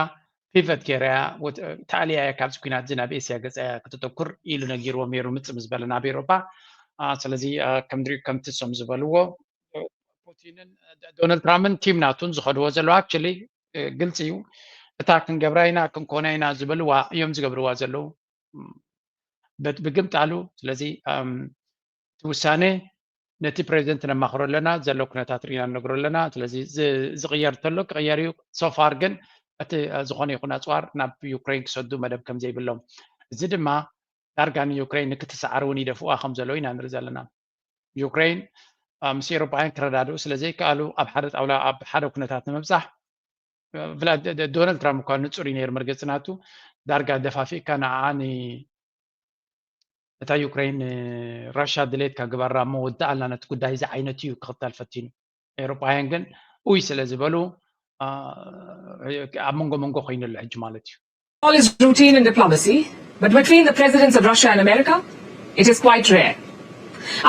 ፒቨት ገይራ እያ፣ ተኣልያ እያ ካብዚ ኩናት እዚ ናብ ኤስያ ገፃ እያ ክትተኩር ኢሉ ነጊርዎም ነይሩ። ምፅእ ምስ በለ ናብ ኤሮጳ። ስለዚ ከም ድሪኡ ከምቲ እሶም ዝበልዎ ፑቲንን ዶናልድ ትራምፕን ቲም ናቱን ዝኸድዎ ዘለዋ actually ግልፂ እዩ። እታ ክንገብራ ኢና ክንኮና ኢና ዝበልዋ እዮም ዝገብርዋ ዘለዉ። ብግምጣሉ ስለዚ እቲ ውሳነ ነቲ ፕሬዚደንት ነማኽሮ ኣለና፣ ዘሎ ኩነታት ርኢና ንነግሮ ኣለና። ስለዚ ዝቕየር እንተሎ ክቕየር እዩ። So far ግን እቲ ዝኾነ ይኹን ኣፅዋር ናብ ዩክሬን ክሰዱ መደብ ከም ዘይብሎም፣ እዚ ድማ ዳርጋ ንዩክሬን ንክትሰዓር እውን ይደፍእዋ ከም ዘለዉ ኢና ንርኢ ዘለና። ዩክሬን ምስ ኤውሮጳውያን ክረዳድኡ ስለ ዘይከኣሉ ኣብ ሓደ ጣውላ ኣብ ሓደ ኩነታት ንምብፃሕ ዶናልድ ትራምፕ እኳ ንፁር እዩ ነይሩ መርገፂ ናቱ። ዳርጋ ደፋፊእካ ንዓኣ ነታ ዩክሬን ራሻ ድሌትካ ግበራ እሞ ወድኣልና ነቲ ጉዳይ እዚ ዓይነት እዩ ክኽተል ፈቲኑ። ኤውሮጳውያን ግን ኡይ ስለ ዝበሉ ኣብ መንጎ መንጎ ኮይኑ ኣሎ ሕጂ ማለት እዩ። All is routine in diplomacy, but between the presidents of Russia and America, it is quite rare.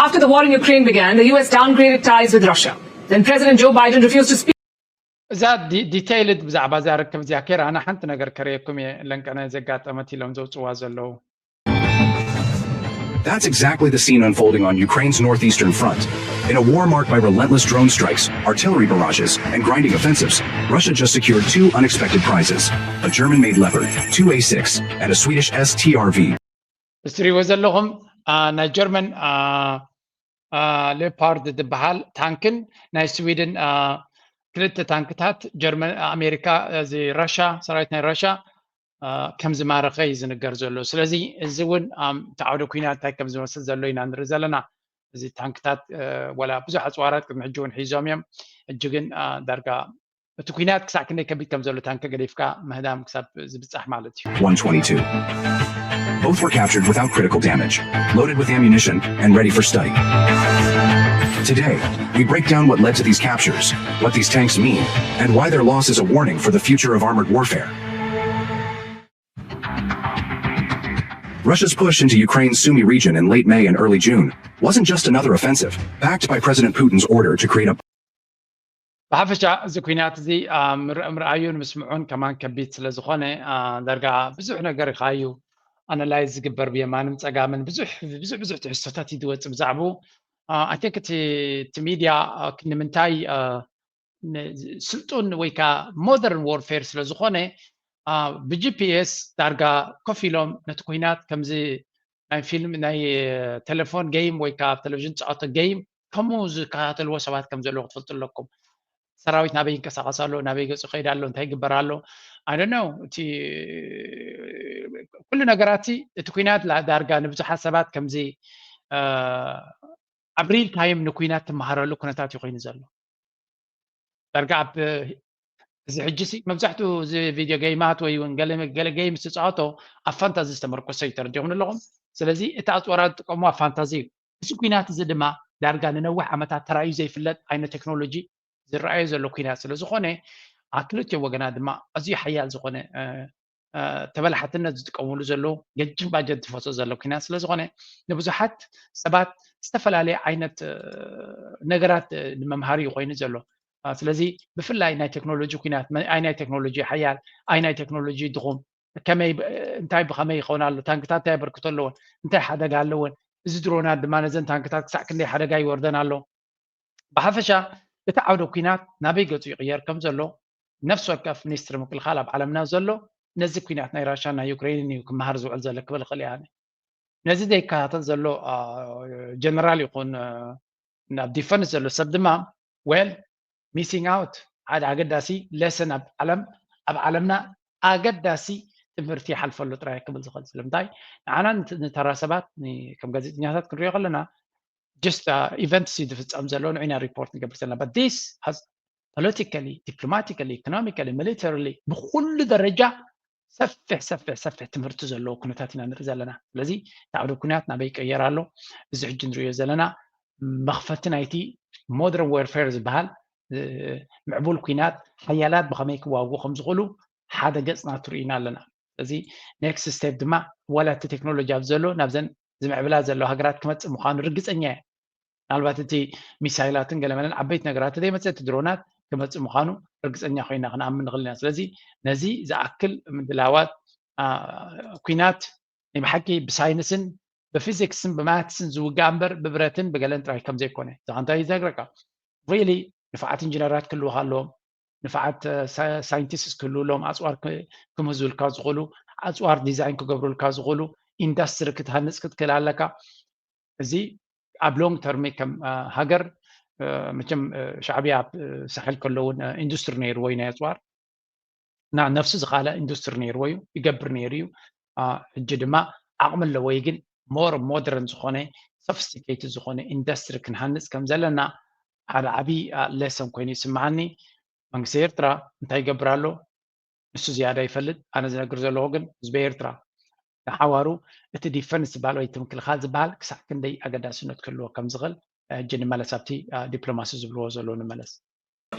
After the war in Ukraine began, the U S downgraded ties with Russia. Then President Joe Biden refused to speak. እዛ ዲቴይልድ ብዛዕባ እዛ ርክብ እዚኣ ከይረ ኣነ ሓንቲ ነገር ከርእየኩም እየ። ለንቀነ ዘጋጠመት ኢሎም ዘውፅዋ ዘለዉ። That's exactly the scene unfolding on Ukraine's northeastern front. In a war marked by relentless drone strikes, artillery barrages, and grinding offensives, Russia just secured two unexpected prizes, a German made Leopard two A six and a Swedish S T R V. እዚ ትሪእዎ ዘለኹም ናይ ጀርመን ሌፓርድ ዝበሃል ታንክን ናይ ስዊድን ክልተ ታንክታት ጀርመን ኣሜሪካ እዚ ራሻ ሰራዊት ናይ ራሻ ከም ዝማረኸ እዩ ዝንገር ዘሎ። ስለዚ እዚ እውን እቲ ዓውደ ኩናት እንታይ ከም ዝመስል ዘሎ ኢና ንርኢ ዘለና። እዚ ታንክታት ወላ ብዙሕ ኣፅዋራት ቅድሚ ሕጂ እውን ሒዞም እዮም። ሕጂ ግን ዳርጋ እቲ ኩናት ክሳዕ ክንደይ ከቢድ ከም ዘሎ ታንኪ ገዲፍካ ምህዳም ክሳብ ዝብፃሕ ማለት እዩ። one twenty-two. Both were captured without critical damage, loaded with ammunition, and ready for study. Today, we break down what led to these captures, what these tanks mean, and why their loss is a warning for the future of armored warfare. Russia's push into Ukraine's Sumy region in late May and early June wasn't just another offensive, backed by President Putin's order to create a ብሓፈሻ እዚ ኩናት እዚ ምርኣዩን ምስምዑን ከማን ከቢድ ስለ ዝኾነ ዳርጋ ብዙሕ ነገር ኢኻ እዩ ኣናላይዝ ዝግበር ብየማንን ፀጋምን ብዙሕ ብዙሕ ብዙሕ ትሕዝቶታት እዩ ዝወፅእ ብዛዕባኡ። ኣይ ቲንክ እቲ እቲ ሚድያ ክንዲ ምንታይ ስልጡን ወይ ከዓ ሞደርን ዎርፌር ስለ ዝኾነ ብጂፒኤስ ዳርጋ ኮፍ ኢሎም ነቲ ኩናት ከምዚ ናይ ፊልም ናይ ቴሌፎን ጌም ወይ ከዓ ኣብ ቴሌቪዥን ዝፃወቶ ጌም ከምኡ ዝከታተልዎ ሰባት ከም ዘለዎ ክትፈልጡ ኣለኩም። ሰራዊት ናበይ ይንቀሳቀስ ኣሎ፣ ናበይ ገፁ ይኸይድ ኣሎ፣ እንታይ ይግበር ኣሎ። ኣይ ዶንት ኖው እቲ ኩሉ ነገራት እቲ ኩናት ዳርጋ ንብዙሓት ሰባት ከምዚ ኣብ ሪል ታይም ንኩናት ትመሃረሉ ኩነታት እዩ ኮይኑ ዘሎ። ዳርጋ ኣብ እዚ ሕጂ ሲ መብዛሕትኡ እዚ ቪድዮ ጌማት ወይ እውን ገለ ገለ ጌም ዝፃወቶ ኣብ ፋንታዚ ዝተመርኮሰ እዩ ተረዲኹም ኣለኹም። ስለዚ እቲ ኣፅዋራ ዝጥቀሙ ኣብ ፋንታዚ እዩ። እዚ ኩናት እዚ ድማ ዳርጋ ንነዊሕ ዓመታት ተራእዩ ዘይፍለጥ ዓይነት ቴክኖሎጂ ዝረኣዮ ዘሎ ኩናት ስለ ዝኾነ ኣብ ክልቲኦ ወገናት ድማ ኣዝዩ ሓያል ዝኾነ ተበላሓትነት ዝጥቀምሉ ዘለዉ ገጅፍ ባጀት ዝፈሶ ዘሎ ኩናት ስለ ዝኾነ ንብዙሓት ሰባት ዝተፈላለየ ዓይነት ነገራት ንመምሃሪ እዩ ኮይኑ ዘሎ። ስለዚ ብፍላይ ናይ ቴክኖሎጂ ኩናት ኣይ ናይ ቴክኖሎጂ ሓያል ኣይ ናይ ቴክኖሎጂ ድኹም ከመይ እንታይ ብኸመይ ይኸውን ኣሎ ታንክታት እንታይ ኣበርክቶ ኣለዎን እንታይ ሓደጋ ኣለዎን እዚ ድሮናት ድማ ነዘን ታንክታት ክሳዕ ክንደይ ሓደጋ ይወርደን ኣሎ። ብሓፈሻ እቲ ዓውደ ኩናት ናበይ ገፁ ይቕየር ከም ዘሎ ነፍሲ ወከፍ ሚኒስትሪ ምክልኻል ኣብ ዓለምና ዘሎ ነዚ ኩናት ናይ ራሻን ናይ ዩክሬንን እዩ ክመሃር ዝውዕል ዘሎ ክብል ይኽእል እየ። ነዚ ዘይከታተል ዘሎ ጀነራል ይኹን ኣብ ዲፈንስ ዘሎ ሰብ ድማ ዌል ሚሲንግ ኣውት ሓደ ኣገዳሲ ሌሰን ኣብ ዓለም ኣብ ዓለምና ኣገዳሲ ትምህርቲ ይሓልፈሉ ጥራይ ክብል ዝኽእል ስለምንታይ ንዓና ንተራ ሰባት ከም ጋዜጠኛታት ክንሪኦ ከለና ጀስት ኢቨንትስ እዩ ዝፍፀም ዘሎ ንዑና ሪፖርት ንገብር ዘለና but this has politically diplomatically economically militarily ብኩሉ ደረጃ ሰፊሕ ሰፊሕ ሰፊሕ ትምህርቲ ዘለዎ ኩነታት ኢና ንርኢ ዘለና። ስለዚ እቲ ዓውደ ኩናት ናበይ ይቀየር ኣሎ? እዚ ሕጂ ንሪኦ ዘለና መኽፈቲ ናይቲ ሞደርን ዌርፌር ዝበሃል ምዕቡል ኩናት ሓያላት ብኸመይ ክዋግኡ ከም ዝኽእሉ ሓደ ገፅ ናቱ ርኢና ኣለና። ስለዚ ኔክስት ስቴፕ ድማ ዋላ እቲ ቴክኖሎጂ ኣብ ዘሎ ናብዘን ዝምዕብላ ዘለዋ ሃገራት ክመፅእ ምዃኑ ርግፀኛ እየ። ምናልባት እቲ ሚሳይላትን ገለመለን ዓበይቲ ነገራት ዘይመፅእ እቲ ድሮናት ክመፅእ ምዃኑ ርግፀኛ ኮይና ክንኣምን ንኽእል ኢና። ስለዚ ነዚ ዝኣክል ምድላዋት ኩናት ናይ ብሓቂ ብሳይንስን ብፊዚክስን ብማትስን ዝውጋእ እምበር ብብረትን ብገለን ጥራይ ከም ዘይኮነ እዛ እንታይ እዩ ዝነግረካ ሪሊ ንፋዓት ኢንጂነራት ክህልውካ ኣለዎም ንፋዓት ሳይንቲስት ክህልውሎም ኣፅዋር ክምህዙልካ ዝኽእሉ ኣፅዋር ዲዛይን ክገብሩልካ ዝኽእሉ ኢንዳስትሪ ክትሃንፅ ክትክእል ኣለካ እዚ ኣብ ሎንግ ተርሚ ከም ሃገር መቸም ሻዕብያ ኣብ ሳሕል ከለውን ኢንዱስትሪ ነይርዎ እዩ ናይ ኣፅዋር እና ነፍሱ ዝኻለ ኢንዱስትሪ ነይርዎ እዩ ይገብር ነይሩ እዩ ሕጂ ድማ ዓቕሚ ኣለዎ እዩ ግን ሞር ሞደርን ዝኾነ ሶፊስቲኬትድ ዝኾነ ኢንዱስትሪ ክንሃንፅ ከም ዘለና ሓደ ዓብዪ ሌሰን ኮይኑ ይስምዓኒ መንግስቲ ኤርትራ እንታይ ይገብር ኣሎ ንሱ ዝያዳ ይፈልጥ ኣነ ዝነግር ዘለኹ ግን ህዝቢ ኤርትራ ንሓዋሩ እቲ ዲፈንስ ዝበሃል ወይ እቲ ምክልኻል ዝበሃል ክሳዕ ክንደይ ኣገዳስነት ክህልዎ ከም ዝኽእል ሕጂ ንመለስ ኣብቲ ዲፕሎማሲ ዝብልዎ ዘለዉ ንመለስ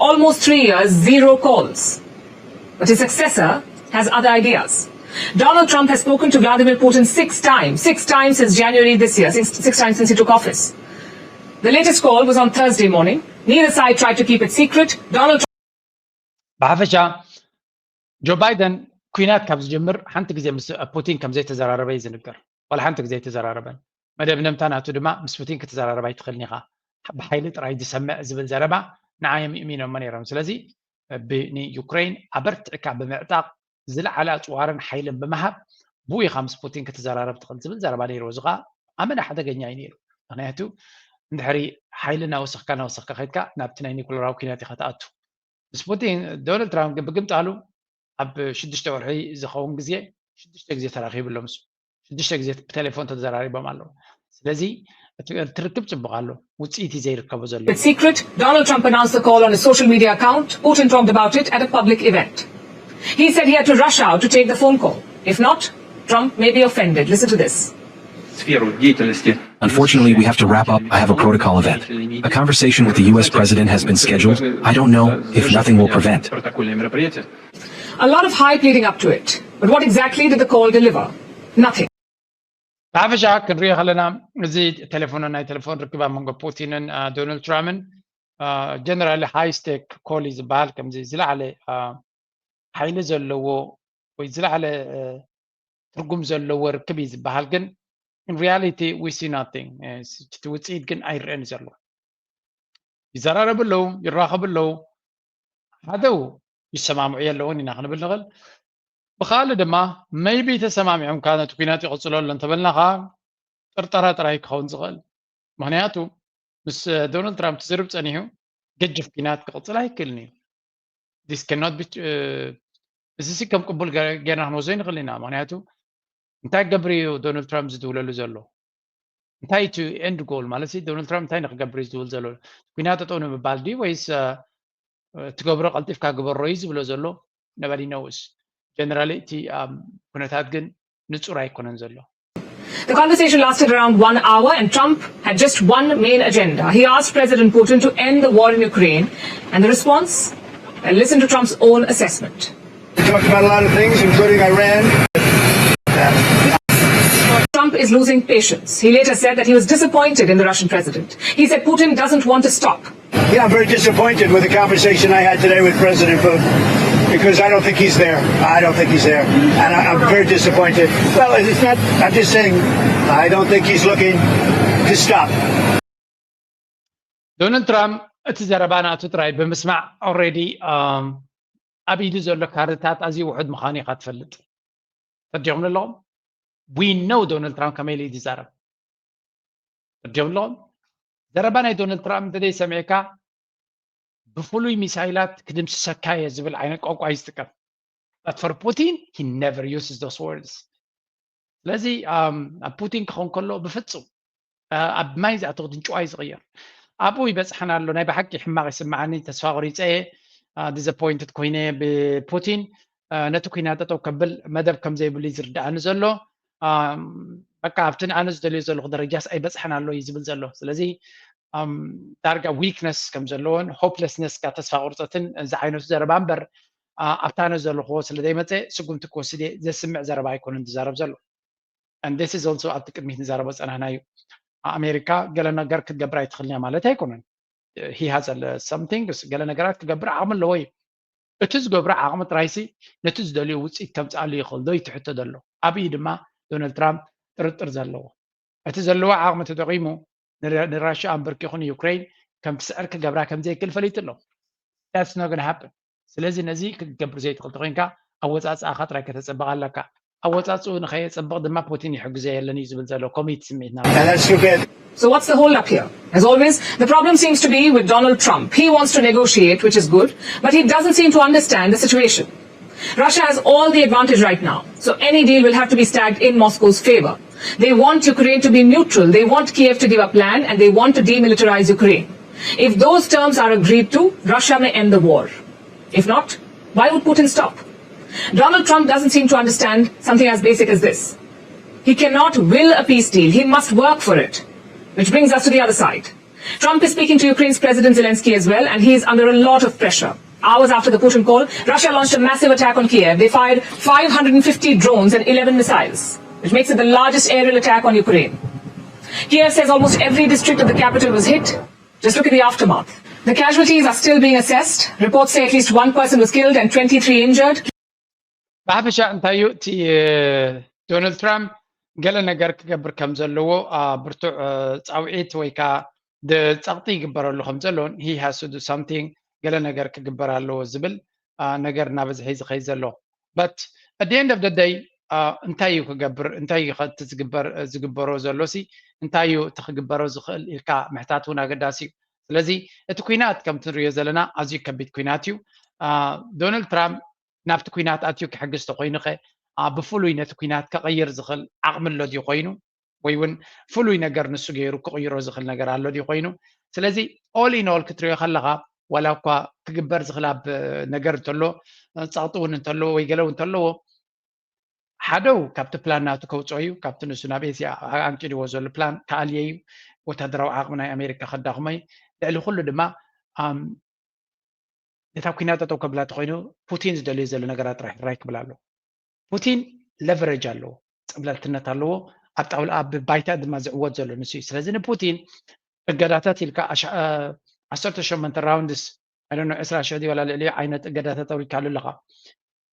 Almost three years, zero calls. But his successor has other ideas. Donald Trump has spoken to Vladimir Putin six times, six times since January this year, six, six times since he took office. The latest call was on Thursday morning. Neither side tried to keep it secret. Donald Trump. ብሓፈሻ ጆ ባይደን ኩናት ካብ ዝጅምር ሓንቲ ግዜ ምስ ፑቲን ከም ዘይተዘራረበ እዩ ዝንገር። ዋላ ሓንቲ ግዜ ኣይተዘራረበን። መደምደምታ ናቱ ድማ ምስ ፑቲን ክትዘራረብ ኣይትኽእልን ኢኻ። ብሓይሊ ጥራይ ዝሰምዕ ዝብል ዘረባ ንዓዮም ይእሚኖሞ ነይሮም። ስለዚ ንዩክሬን ኣበርቲዕካ ብምዕጣቕ ዝለዓለ ኣፅዋርን ሓይልን ብምሃብ ብኡ ኢኻ ምስ ፑቲን ክትዘራረብ ትኽእል ዝብል ዘረባ ነይርዎ። እዚ ኸዓ ኣመና ሓደገኛ እዩ ነይሩ። ምኽንያቱ እንድሕሪ ሓይሊ እናወሰኽካ እናወሰኽካ ከይድካ ናብቲ ናይ ኒኩለራዊ ኩናት ኢኻ ትኣቱ። ምስ ፑቲን ዶናልድ ትራምፕ ግን ብግምጣሉ ኣብ ሽዱሽተ ወርሒ ዝኸውን ግዜ ሽዱሽተ ግዜ ተራኺቡ ኣሎ ምስ ሽዱሽተ ግዜ ብቴሌፎን ተዘራሪቦም ኣለዉ። ስለዚ እቲ ርክብ ፅቡቕ ኣሎ፣ ውፅኢት እዩ ዘይርከቦ ዘሎ። It's secret. Donald Trump announced the call on his social media account. Putin talked about it at a public event. He said he had to rush out to take the phone call. If not, Trump may be offended. Listen to this. Сферу деятельности. Unfortunately, we have to wrap up. I have a protocol event. A conversation with the U S president has been scheduled. I don't know if nothing will prevent. Протокольное мероприятие. A lot of hype leading up to it. But what exactly did the call deliver? Nothing. ብሓፈሻ ክንሪኦ ከለና እዚ ቴሌፎን ናይ ቴሌፎን ርክብ ኣብ መንጎ ፑቲንን ዶናልድ ትራምፕን ጀነራሊ ሃይ ስቴክ ኮል እዩ ዝበሃል። ከምዚ ዝለዓለ ሓይሊ ዘለዎ ወይ ዝለዓለ ትርጉም ዘለዎ ርክብ እዩ ዝበሃል። ግን in reality we see nothing። እቲ ውፅኢት ግን ኣይረኣን ዘሎ። ይዘራረቡ ኣለዉ፣ ይራኸቡ ኣለዉ። ሓደው ይሰማምዑ የለውን ኢና ክንብል ንኽእል። ብኻልእ ድማ maybe ተሰማሚዖም ከዓ ነቲ ኩናት ይቕፅሎ ኣሎ እንተበልና ከዓ ጥርጠራ ጥራይ ክኸውን ዝኽእል። ምክንያቱ ምስ ዶናልድ ትራምፕ ትዝርብ ፀኒሑ ገጅፍ ኩናት ክቕፅል ኣይክእልን እዩ። This cannot be እዚ ሲ ከም ቅቡል ጌርና ክንወስዶ ንኽእል ኢና። ምክንያቱ እንታይ ክገብር እዩ ዶናልድ ትራምፕ ዝድውለሉ ዘሎ? እንታይ እቲ end goal ማለት ዶናልድ ትራምፕ እንታይ ንክገብር እዩ ዝድውል ዘሎ? ኩናት ጠጠው ንምባል ድዩ ወይስ ትገብሮ ቀልጢፍካ ግበሮ እዩ ዝብሎ ዘሎ? Nobody knows። ጀነራሊ እቲ ኩነታት ግን ንፁር ኣይኮነን ዘሎ። The conversation lasted around one hour, and Trump had just one main agenda. He asked President Putin to end the war in Ukraine, and the response? Well, listen to Trump's own assessment. We talked about a lot of things, including Iran. Trump is losing patience. He later said that he was disappointed in the Russian president. He said Putin doesn't want to stop. Yeah, I'm very disappointed with the conversation I had today with President Putin because I don't think he's there. I don't think he's there. And I, I'm very disappointed. Well, it's not, I'm just saying, I don't think he's looking to stop. ዶናልድ ትራምፕ እቲ ዘረባ ናቱ ጥራይ ብምስማዕ already ኣብ ኢዱ ዘሎ ካርድታት ኣዝዩ ውሑድ ምዃኑ ኢኻ ትፈልጥ። ተረዲኹም ኣለኹም? We know ዶናልድ ትራምፕ ከመይ ኢሉ እዩ ዝዛረብ። ተረዲኹም ኣለኹም? ዘረባ ናይ ዶናልድ ትራምፕ እንተዘይ ሰሚዕካ ብፍሉይ ሚሳይላት ክድምስሰካ እየ ዝብል ዓይነት ቋንቋ እዩ ዝጥቀም። But for Putin, he never uses those words. ስለዚ ኣብ ፑቲን ክኸውን ከሎ ብፍጹም ኣብ ማይ ዝኣተወ ድንጭዋ እዩ ዝቕየር። ኣብኡ ይበፅሐና ኣሎ። ናይ ብሓቂ ሕማቕ ይስምዓኒ፣ ተስፋ ቆሪፀ እየ፣ disappointed ኮይነ እየ ብፑቲን። ነቲ ኩናት ጠጠው ከብል መደብ ከም ዘይብሉ እዩ ዝርድኣኒ ዘሎ። በቃ ኣብቲ ኣነ ዝደልዮ ዘለኹ ደረጃስ ኣይበፅሐን ኣሎ እዩ ዝብል ዘሎ። ስለዚ ዳርጋ ዊክነስ ከም ዘለዎን ሆፕለስነስ ካ ተስፋ ቁርፀትን እዚ ዓይነቱ ዘረባ እምበር ኣብታ ኣነ ዘለኽዎ ስለ ዘይመፀ ስጉምቲ ክወስድ እየ ዘስምዕ ዘረባ ኣይኮነን ዝዛረብ ዘሎ። And this is also ኣብቲ ቅድሚት ንዛረቦ ዝፀናሕናዩ። ኣሜሪካ ገለ ነገር ክትገብር ኣይትኽእልን እያ ማለት ኣይኮነን። He has something ገለ ነገራት ክገብር ዓቕሚ ኣለዎ እዩ። እቲ ዝገብሮ ዓቕሚ ጥራይሲ ነቲ ዝደልዮ ውፅኢት ከምፅኣሉ ይኽእል ዶ ይትሕቶ ዘሎ። ኣብዩ ድማ ዶናልድ ትራምፕ ጥርጥር ዘለዎ። እቲ ዘለዎ ዓቕሚ ተጠቒሙ ንራሽያ ኣንበርኪኹ ንዩክሬን ከምቲ ስዕር ክገብራ ከምዘይክእል ፈሊጡ ኣሎ። That's not gonna happen። ስለዚ ነዚ ክትገብር ዘይትኽእል ተኮይንካ ኣወፃፅኣኻ ጥራይ ከተፀብቕ ኣለካ። ኣወፃፅኡ ንኸየፀብቕ ድማ ፑቲን ይሕግዞ የለን እዩ ዝብል ዘሎ ኮሚት ስምዒትና። And that's too bad. So what's the holdup here? As always, the problem seems to be with Donald Trump. He wants to negotiate, which is good, but he doesn't seem to understand the situation. Russia has all the advantage right now, so any deal will have to be stagged in Moscow's favor. They want Ukraine to be neutral, they want Kiev to give up land, and they want to demilitarize Ukraine. If those terms are agreed to, Russia may end the war. If not, why would Putin stop? Donald Trump doesn't seem to understand something as basic as this. He cannot will a peace deal, he must work for it. Which brings us to the other side. Trump is speaking to Ukraine's President Zelensky as well, and he is under a lot of pressure. Hours after the Putin call, Russia launched a massive attack on Kiev. They fired five hundred fifty drones and eleven missiles, which makes it the largest aerial attack on Ukraine. Kiev says almost every district of the capital was hit. Just look at the aftermath. The casualties are still being assessed. Reports say at least one person was killed and twenty-three injured. ብሓፈሻ እንታይ እዩ እቲ ዶናልድ ትራምፕ ገለ ነገር ክገብር ከም ዘለዎ ብርቱዕ ፃውዒት ወይ ከዓ ጸቕጢ ይግበረሉ ከም ዘሎን he has to do something ገለ ነገር ክግበር ኣለዎ ዝብል ነገር እናበዝሐ እዩ ዝኸይድ ዘሎ። But at the end of the day እንታይ እዩ ክገብር እንታይ እዩ ከ እቲ ዝግበር ዝግበሮ ዘሎ ሲ እንታይ እዩ እቲ ክግበሮ ዝኽእል ኢልካ ምሕታት እውን ኣገዳሲ እዩ። ስለዚ እቲ ኩናት ከምቲ ንሪኦ ዘለና ኣዝዩ ከቢድ ኩናት እዩ። ዶናልድ ትራምፕ ናብቲ ኩናት ኣትዩ ክሕግዝ ተኮይኑ ከ ብፍሉይ ነቲ ኩናት ከቐይር ዝኽእል ዓቕሚ ኣሎ ድዩ ኮይኑ ወይ እውን ፍሉይ ነገር ንሱ ገይሩ ክቕይሮ ዝኽእል ነገር ኣሎ ድዩ ኮይኑ? ስለዚ all in all ክትሪኦ ከለኻ ዋላ እኳ ክግበር ዝኽእል ኣብ ነገር እንተሎ ጸቕጢ እውን እንተለዎ ወይ ገለ እውን እንተለዎ ሓደው ካብቲ ፕላን ናቱ ከውፅኦ እዩ። ካብቲ ንሱ ናብ ኤስያ ኣንቂድዎ ዘሎ ፕላን ክኣልየ እዩ። ወታደራዊ ዓቕሚ ናይ ኣሜሪካ ከዳኽሞ እዩ። ልዕሊ ኩሉ ድማ ነታ ኩናት ጠጠው ከብላ ተኮይኑ ፑቲን ዝደልዮ ዘሎ ነገራት ጥራሕ ራይ ክብል ኣለዎ። ፑቲን ለቨረጅ ኣለዎ፣ ፀብለልትነት ኣለዎ። ኣብ ጣውላ ኣብ ባይታ ድማ ዝዕወት ዘሎ ንሱ እዩ። ስለዚ ንፑቲን እገዳታት ኢልካ ዓሰርተ ሸሞንተ ራውንድስ ዕስራ ሽሕ ድዩ ዋላ ልዕሊኡ ዓይነት እገዳታት ኣውሪድካሉ ኣለኻ።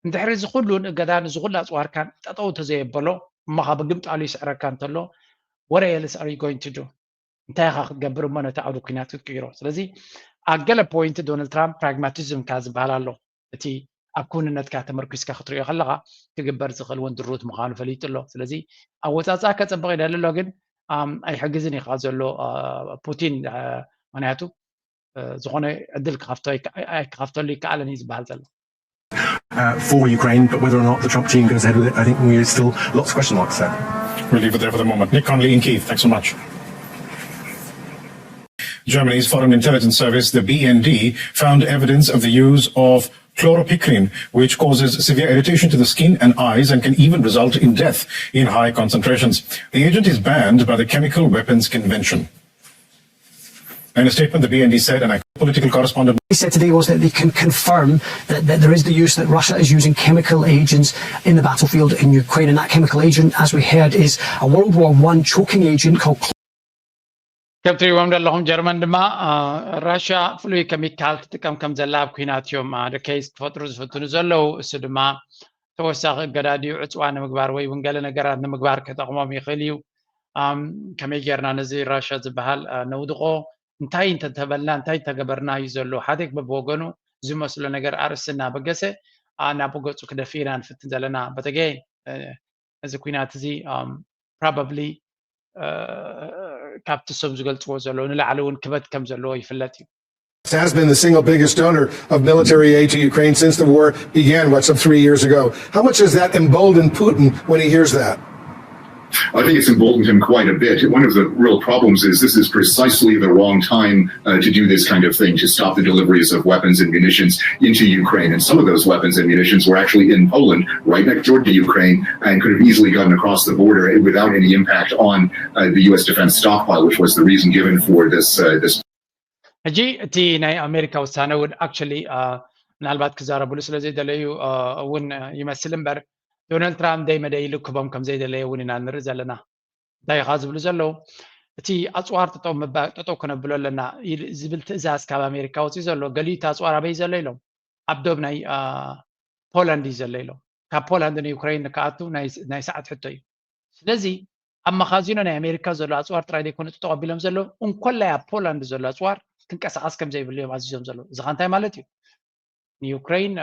እንድሕሪ እዚ ኩሉን እገዳን እዚ ኩሉ ኣፅዋርካን ጠጠው ተዘየበሎ እሞ ካብ ግምጣሉ ይስዕረካ እንተሎ what else are you going to do? እንታይ ኢኻ ክትገብር እሞ ነቲ ዓውዲ ኩናት ክትቅይሮ? ስለዚ ኣብ ገለ ፖይንት ዶናልድ ትራምፕ ፕራግማቲዝም ካ ዝበሃል ኣሎ። እቲ ኣብ ክውንነትካ ተመርኪስካ ክትሪኦ ከለኻ ክግበር ዝኽእል እውን ድሩት ምዃኑ ፈሊጡ ኣሎ። ስለዚ ኣወፃፅኣ ከፀብቕ ይደሊ ኣሎ፣ ግን ኣይሕግዝን እዩ ካብ ዘሎ ፑቲን። ምክንያቱ ዝኾነ ዕድል ክኸፍተሉ ይከኣለን እዩ ዝበሃል ዘሎ። Uh, for Ukraine, but whether or not the Trump team goes ahead with it, I think there's still lots of question marks there. We'll leave it there for the moment. Nick Connolly in Kyiv, thanks so much. Germany's Foreign Intelligence Service, the B N D, found evidence of the use of chloropicrin, which causes severe irritation to the skin and eyes and can even result in death in high concentrations. The agent is banned by the Chemical Weapons Convention. In a statement, the B N D said, and I political correspondent. He said today was that they can confirm that, that there is the use, that Russia is using chemical agents in the battlefield in Ukraine. And that chemical agent, as we heard, is a World War One choking agent called. ከም ትሪእዎም ዘለኹም ጀርመን ድማ ራሽያ ፍሉይ ኬሚካል ትጥቀም ከም ዘላ ኣብ ኩናት እዮም ደኬይስ ክፈጥሩ ዝፍትኑ ዘለዉ። እሱ ድማ ተወሳኺ እገዳ ድዩ ዕፅዋ ንምግባር ወይ እውን ገለ ነገራት ንምግባር ክጠቕሞም ይኽእል እዩ። ከመይ ጌርና ነዚ ራሽያ ዝበሃል ነውድቆ? እንታይ እንተተበልና እንታይ እንተገበርና እዩ ዘሎ። ሓደግ በብወገኑ ዝመስሎ ነገር ኣርእስቲ እናበገሰ ናብ ገፁ ክደፍእ ኢና ንፍትን ዘለና። በተገ እዚ ኩናት እዚ probably ካብቲ እሶም ዝገልፅዎ ዘለዉ ንላዕሊ እውን ክበድ ከም ዘለዎ ይፍለጥ እዩ። Has been the single biggest donor of military aid to Ukraine since the war began, what, some three years ago. How much does that embolden Putin when he hears that? I think it's emboldened him quite a bit. One of the real problems is this is precisely the wrong time uh, to do this kind of thing, to stop the deliveries of weapons and munitions into Ukraine. And some of those weapons and munitions were actually in Poland, right next door to Ukraine, and could have easily gotten across the border without any impact on uh, the U S defense stockpile, which was the reason given for this uh, this ሕጂ እቲ ናይ ኣሜሪካ ውሳነ እውን actually ምናልባት ክዛረብሉ ስለ ዘይደለዩ እውን ይመስል እምበር ዶናልድ ትራምፕ ደይ መደይ ኢሉ ክቦም ከም ዘይደለየ እውን ኢና ንርኢ ዘለና። እንታይ ኢኻ ዝብሉ ዘለዉ? እቲ ኣፅዋር ጠጠው ከነብሎ ኣለና ዝብል ትእዛዝ ካብ ኣሜሪካ ወፂኡ ዘሎ። ገሊኡ እቲ ኣፅዋር ኣበይ ዘሎ ኢሎም ኣብ ዶብ ናይ ፖላንድ እዩ ዘሎ ኢሎም። ካብ ፖላንድ ንዩክሬን ንክኣቱ ናይ ሰዓት ሕቶ እዩ። ስለዚ ኣብ መኻዚኖ ናይ ኣሜሪካ ዘሎ ኣፅዋር ጥራይ ዘይኮነ ጠጠው ኣቢሎም ዘለዉ እንኮላይ ኣብ ፖላንድ ዘሎ ኣፅዋር ክንቀሳቐስ ከም ዘይብሉ እዮም ኣዚዞም ዘለዉ። እዚ ኸ እንታይ ማለት እዩ? ንዩክሬን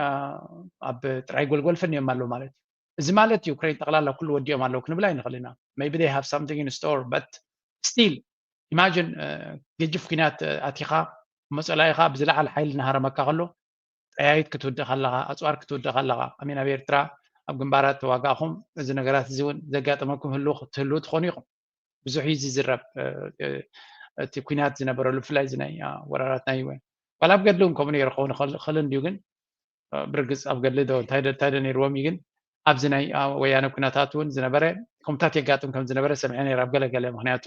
ኣብ ጥራይ ጎልጎል ፈንዮም ኣለዉ ማለት እዩ። እዚ ማለት ዩክሬን ጠቕላላ ኩሉ ወዲኦም ኣለዉ ክንብል ኣይንኽእል ኢና። Maybe they have something in store, but still imagine ገጅፍ ኩናት ኣቲኻ እሞ ፀላኢኻ ብዝለዓለ ሓይሊ እናሃረመካ ከሎ ጠያይት ክትውድእ ከለኻ፣ ኣፅዋር ክትውድእ ከለኻ፣ ኣሜን ኣብ ኤርትራ ኣብ ግንባራት ተዋጋእኹም እዚ ነገራት እዚ እውን ዘጋጠመኩም ህልው ትህልው ትኾኑ ኢኹም። ብዙሕ እዩ ዝዝረብ እቲ ኩናት ዝነበረሉ ብፍላይ እዚ ናይ ወራራት ናይ ዩኤን ዋላ ኣብ ገድሊ እውን ከምኡ ነይሩ ክኸውን ይኽእል እንድዩ ግን ብርግፅ ኣብ ገድሊ ዶ እንታይ ዶ ነይርዎም እዩ ግን ኣብዚ ናይ ወያነ ኩናታት እውን ዝነበረ ከምታት የጋጥም ከም ዝነበረ ሰሚዐ ነይረ ኣብ ገለገለ ምክንያቱ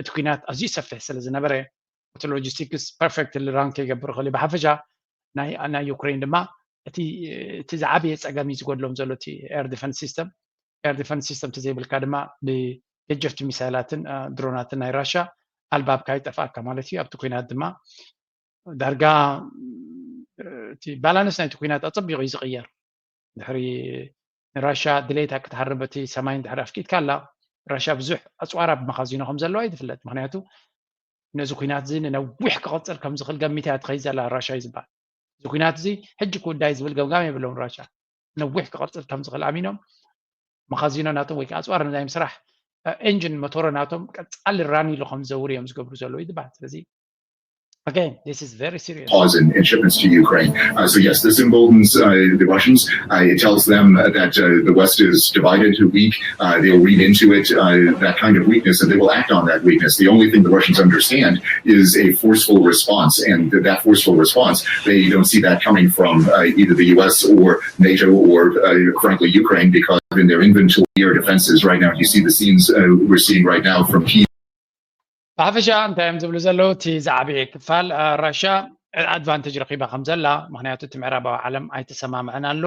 እቲ ኩናት ኣዝዩ ሰፊሕ ስለ ዝነበረ እቲ logistics perfectly run ከይገብር ይኽእል እዩ ብሓፈሻ ናይ ዩክሬን ድማ እቲ ዝዓበየ ፀገም እዩ ዝጎድሎም ዘሎ እቲ air defense system air defense system ተዘይብልካ ድማ ብገጀፍቲ ሚሳይላትን ድሮናትን ናይ ራሻ ኣልባብካ ይጠፍኣካ ማለት እዩ ኣብቲ ኩናት ድማ ዳርጋ እቲ balance ናይቲ ኩናት ኣፀቢቑ እዩ ዝቕየር ድሕሪ ንራሻ ድሌታ ክትሃርም በቲ ሰማይ እንድሕር ኣፍቂድካ ኣላ ራሻ ብዙሕ ኣፅዋር ኣብ መኻዚኖ ከም ዘለዋ እዩ ዝፍለጥ ምክንያቱ ነዚ ኩናት እዚ ንነዊሕ ክቐፅል ከም ዝኽእል ገሚታ እያ ትኸይድ ዘላ ራሻ እዩ ዝበሃል እዚ ኩናት እዚ ሕጂ ክውዳእ ዝብል ገምጋም የብሎም ራሻ ነዊሕ ክቐፅል ከም ዝኽእል ኣሚኖም መኻዚኖ ናቶም ወይ ከዓ ኣፅዋር ናይ ምስራሕ engine ሞቶሮ ናቶም ቀፃሊ run ኢሉ ከም ዝዘውር እዮም ዝገብሩ ዘለዉ ይትበሃል ስለዚ Again, this is very serious. Pause in, in shipments to Ukraine. Uh, so yes, this emboldens uh, the Russians. Uh, it tells them that uh, the West is divided, weak. Uh, they'll read into it uh, that kind of weakness, and they will act on that weakness. The only thing the Russians understand is a forceful response, and that forceful response, they don't see that coming from uh, either the U S or NATO or, uh, frankly, Ukraine, because in their inventory or defenses right now. You see the scenes uh, we're seeing right now from Kyiv. ብሓፈሻ እንታይ እዮም ዝብሉ ዘለዉ? እቲ ዝዓበየ ክፋል ራሽያ ኣድቫንቴጅ ረኺባ ከም ዘላ፣ ምክንያቱ እቲ ምዕራባዊ ዓለም ኣይተሰማምዐን ኣሎ።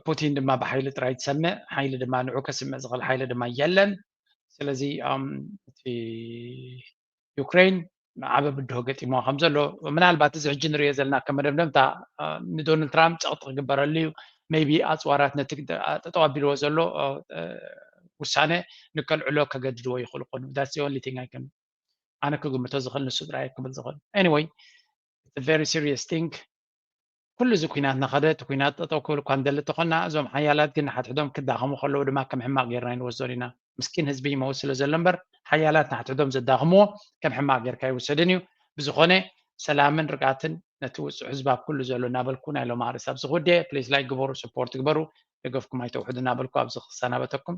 ፑቲን ድማ ብሓይሊ ጥራይ ትሰምዕ፣ ሓይሊ ድማ ንዑ ከስምዕ ዝኽእል ሓይሊ ድማ የለን። ስለዚ እቲ ዩክሬን ዓበ ብድሆ ገጢምዋ ከም ዘሎ፣ ምናልባት እዚ ሕጂ ንሪኦ ዘለና ከም መደምደምታ ንዶናልድ ትራምፕ ጸቕጢ ክግበረሉ እዩ። ሜይቢ ኣፅዋራት ነቲ ጠጠው ኣቢልዎ ዘሎ ውሳነ ንከልዕሎ ከገድድዎ ይኽእሉ ኮኑ። That's the only thing I can ኣነ ክግምቶ ዝኽእል ንሱ ጥራይ ክብል ዝኽእል። Anyway, it's a very serious thing። ኩሉ እዚ ኩናት እናኸደ እቲ ኩናት ጠጠው ክብል እኳ ንደሊ ተኾና፣ እዞም ሓያላት ግን ሓድሕዶም ክዳኸሙ ከለዉ ድማ ከም ሕማቕ ጌርና ይንወስዶን ኢና። ምስኪን ህዝቢ ይመውት ስለ ዘሎ እምበር ሓያላት ንሓድሕዶም ዘዳኽምዎ ከም ሕማቕ ጌርካ ይውሰድን እዩ። ብዝኾነ ሰላምን ርግኣትን ነቲ ውፁዕ ህዝቢ ኣብ ኩሉ ዘሎ እናበልኩ ናይ ሎማ ርእስ ኣብዚ ክውድየ። ፕሊስ ላይክ ግበሩ፣ ሰፖርት ግበሩ፣ ደገፍኩም ኣይተውሕዱ እናበልኩ ኣብዚ ክሰናበተኩም።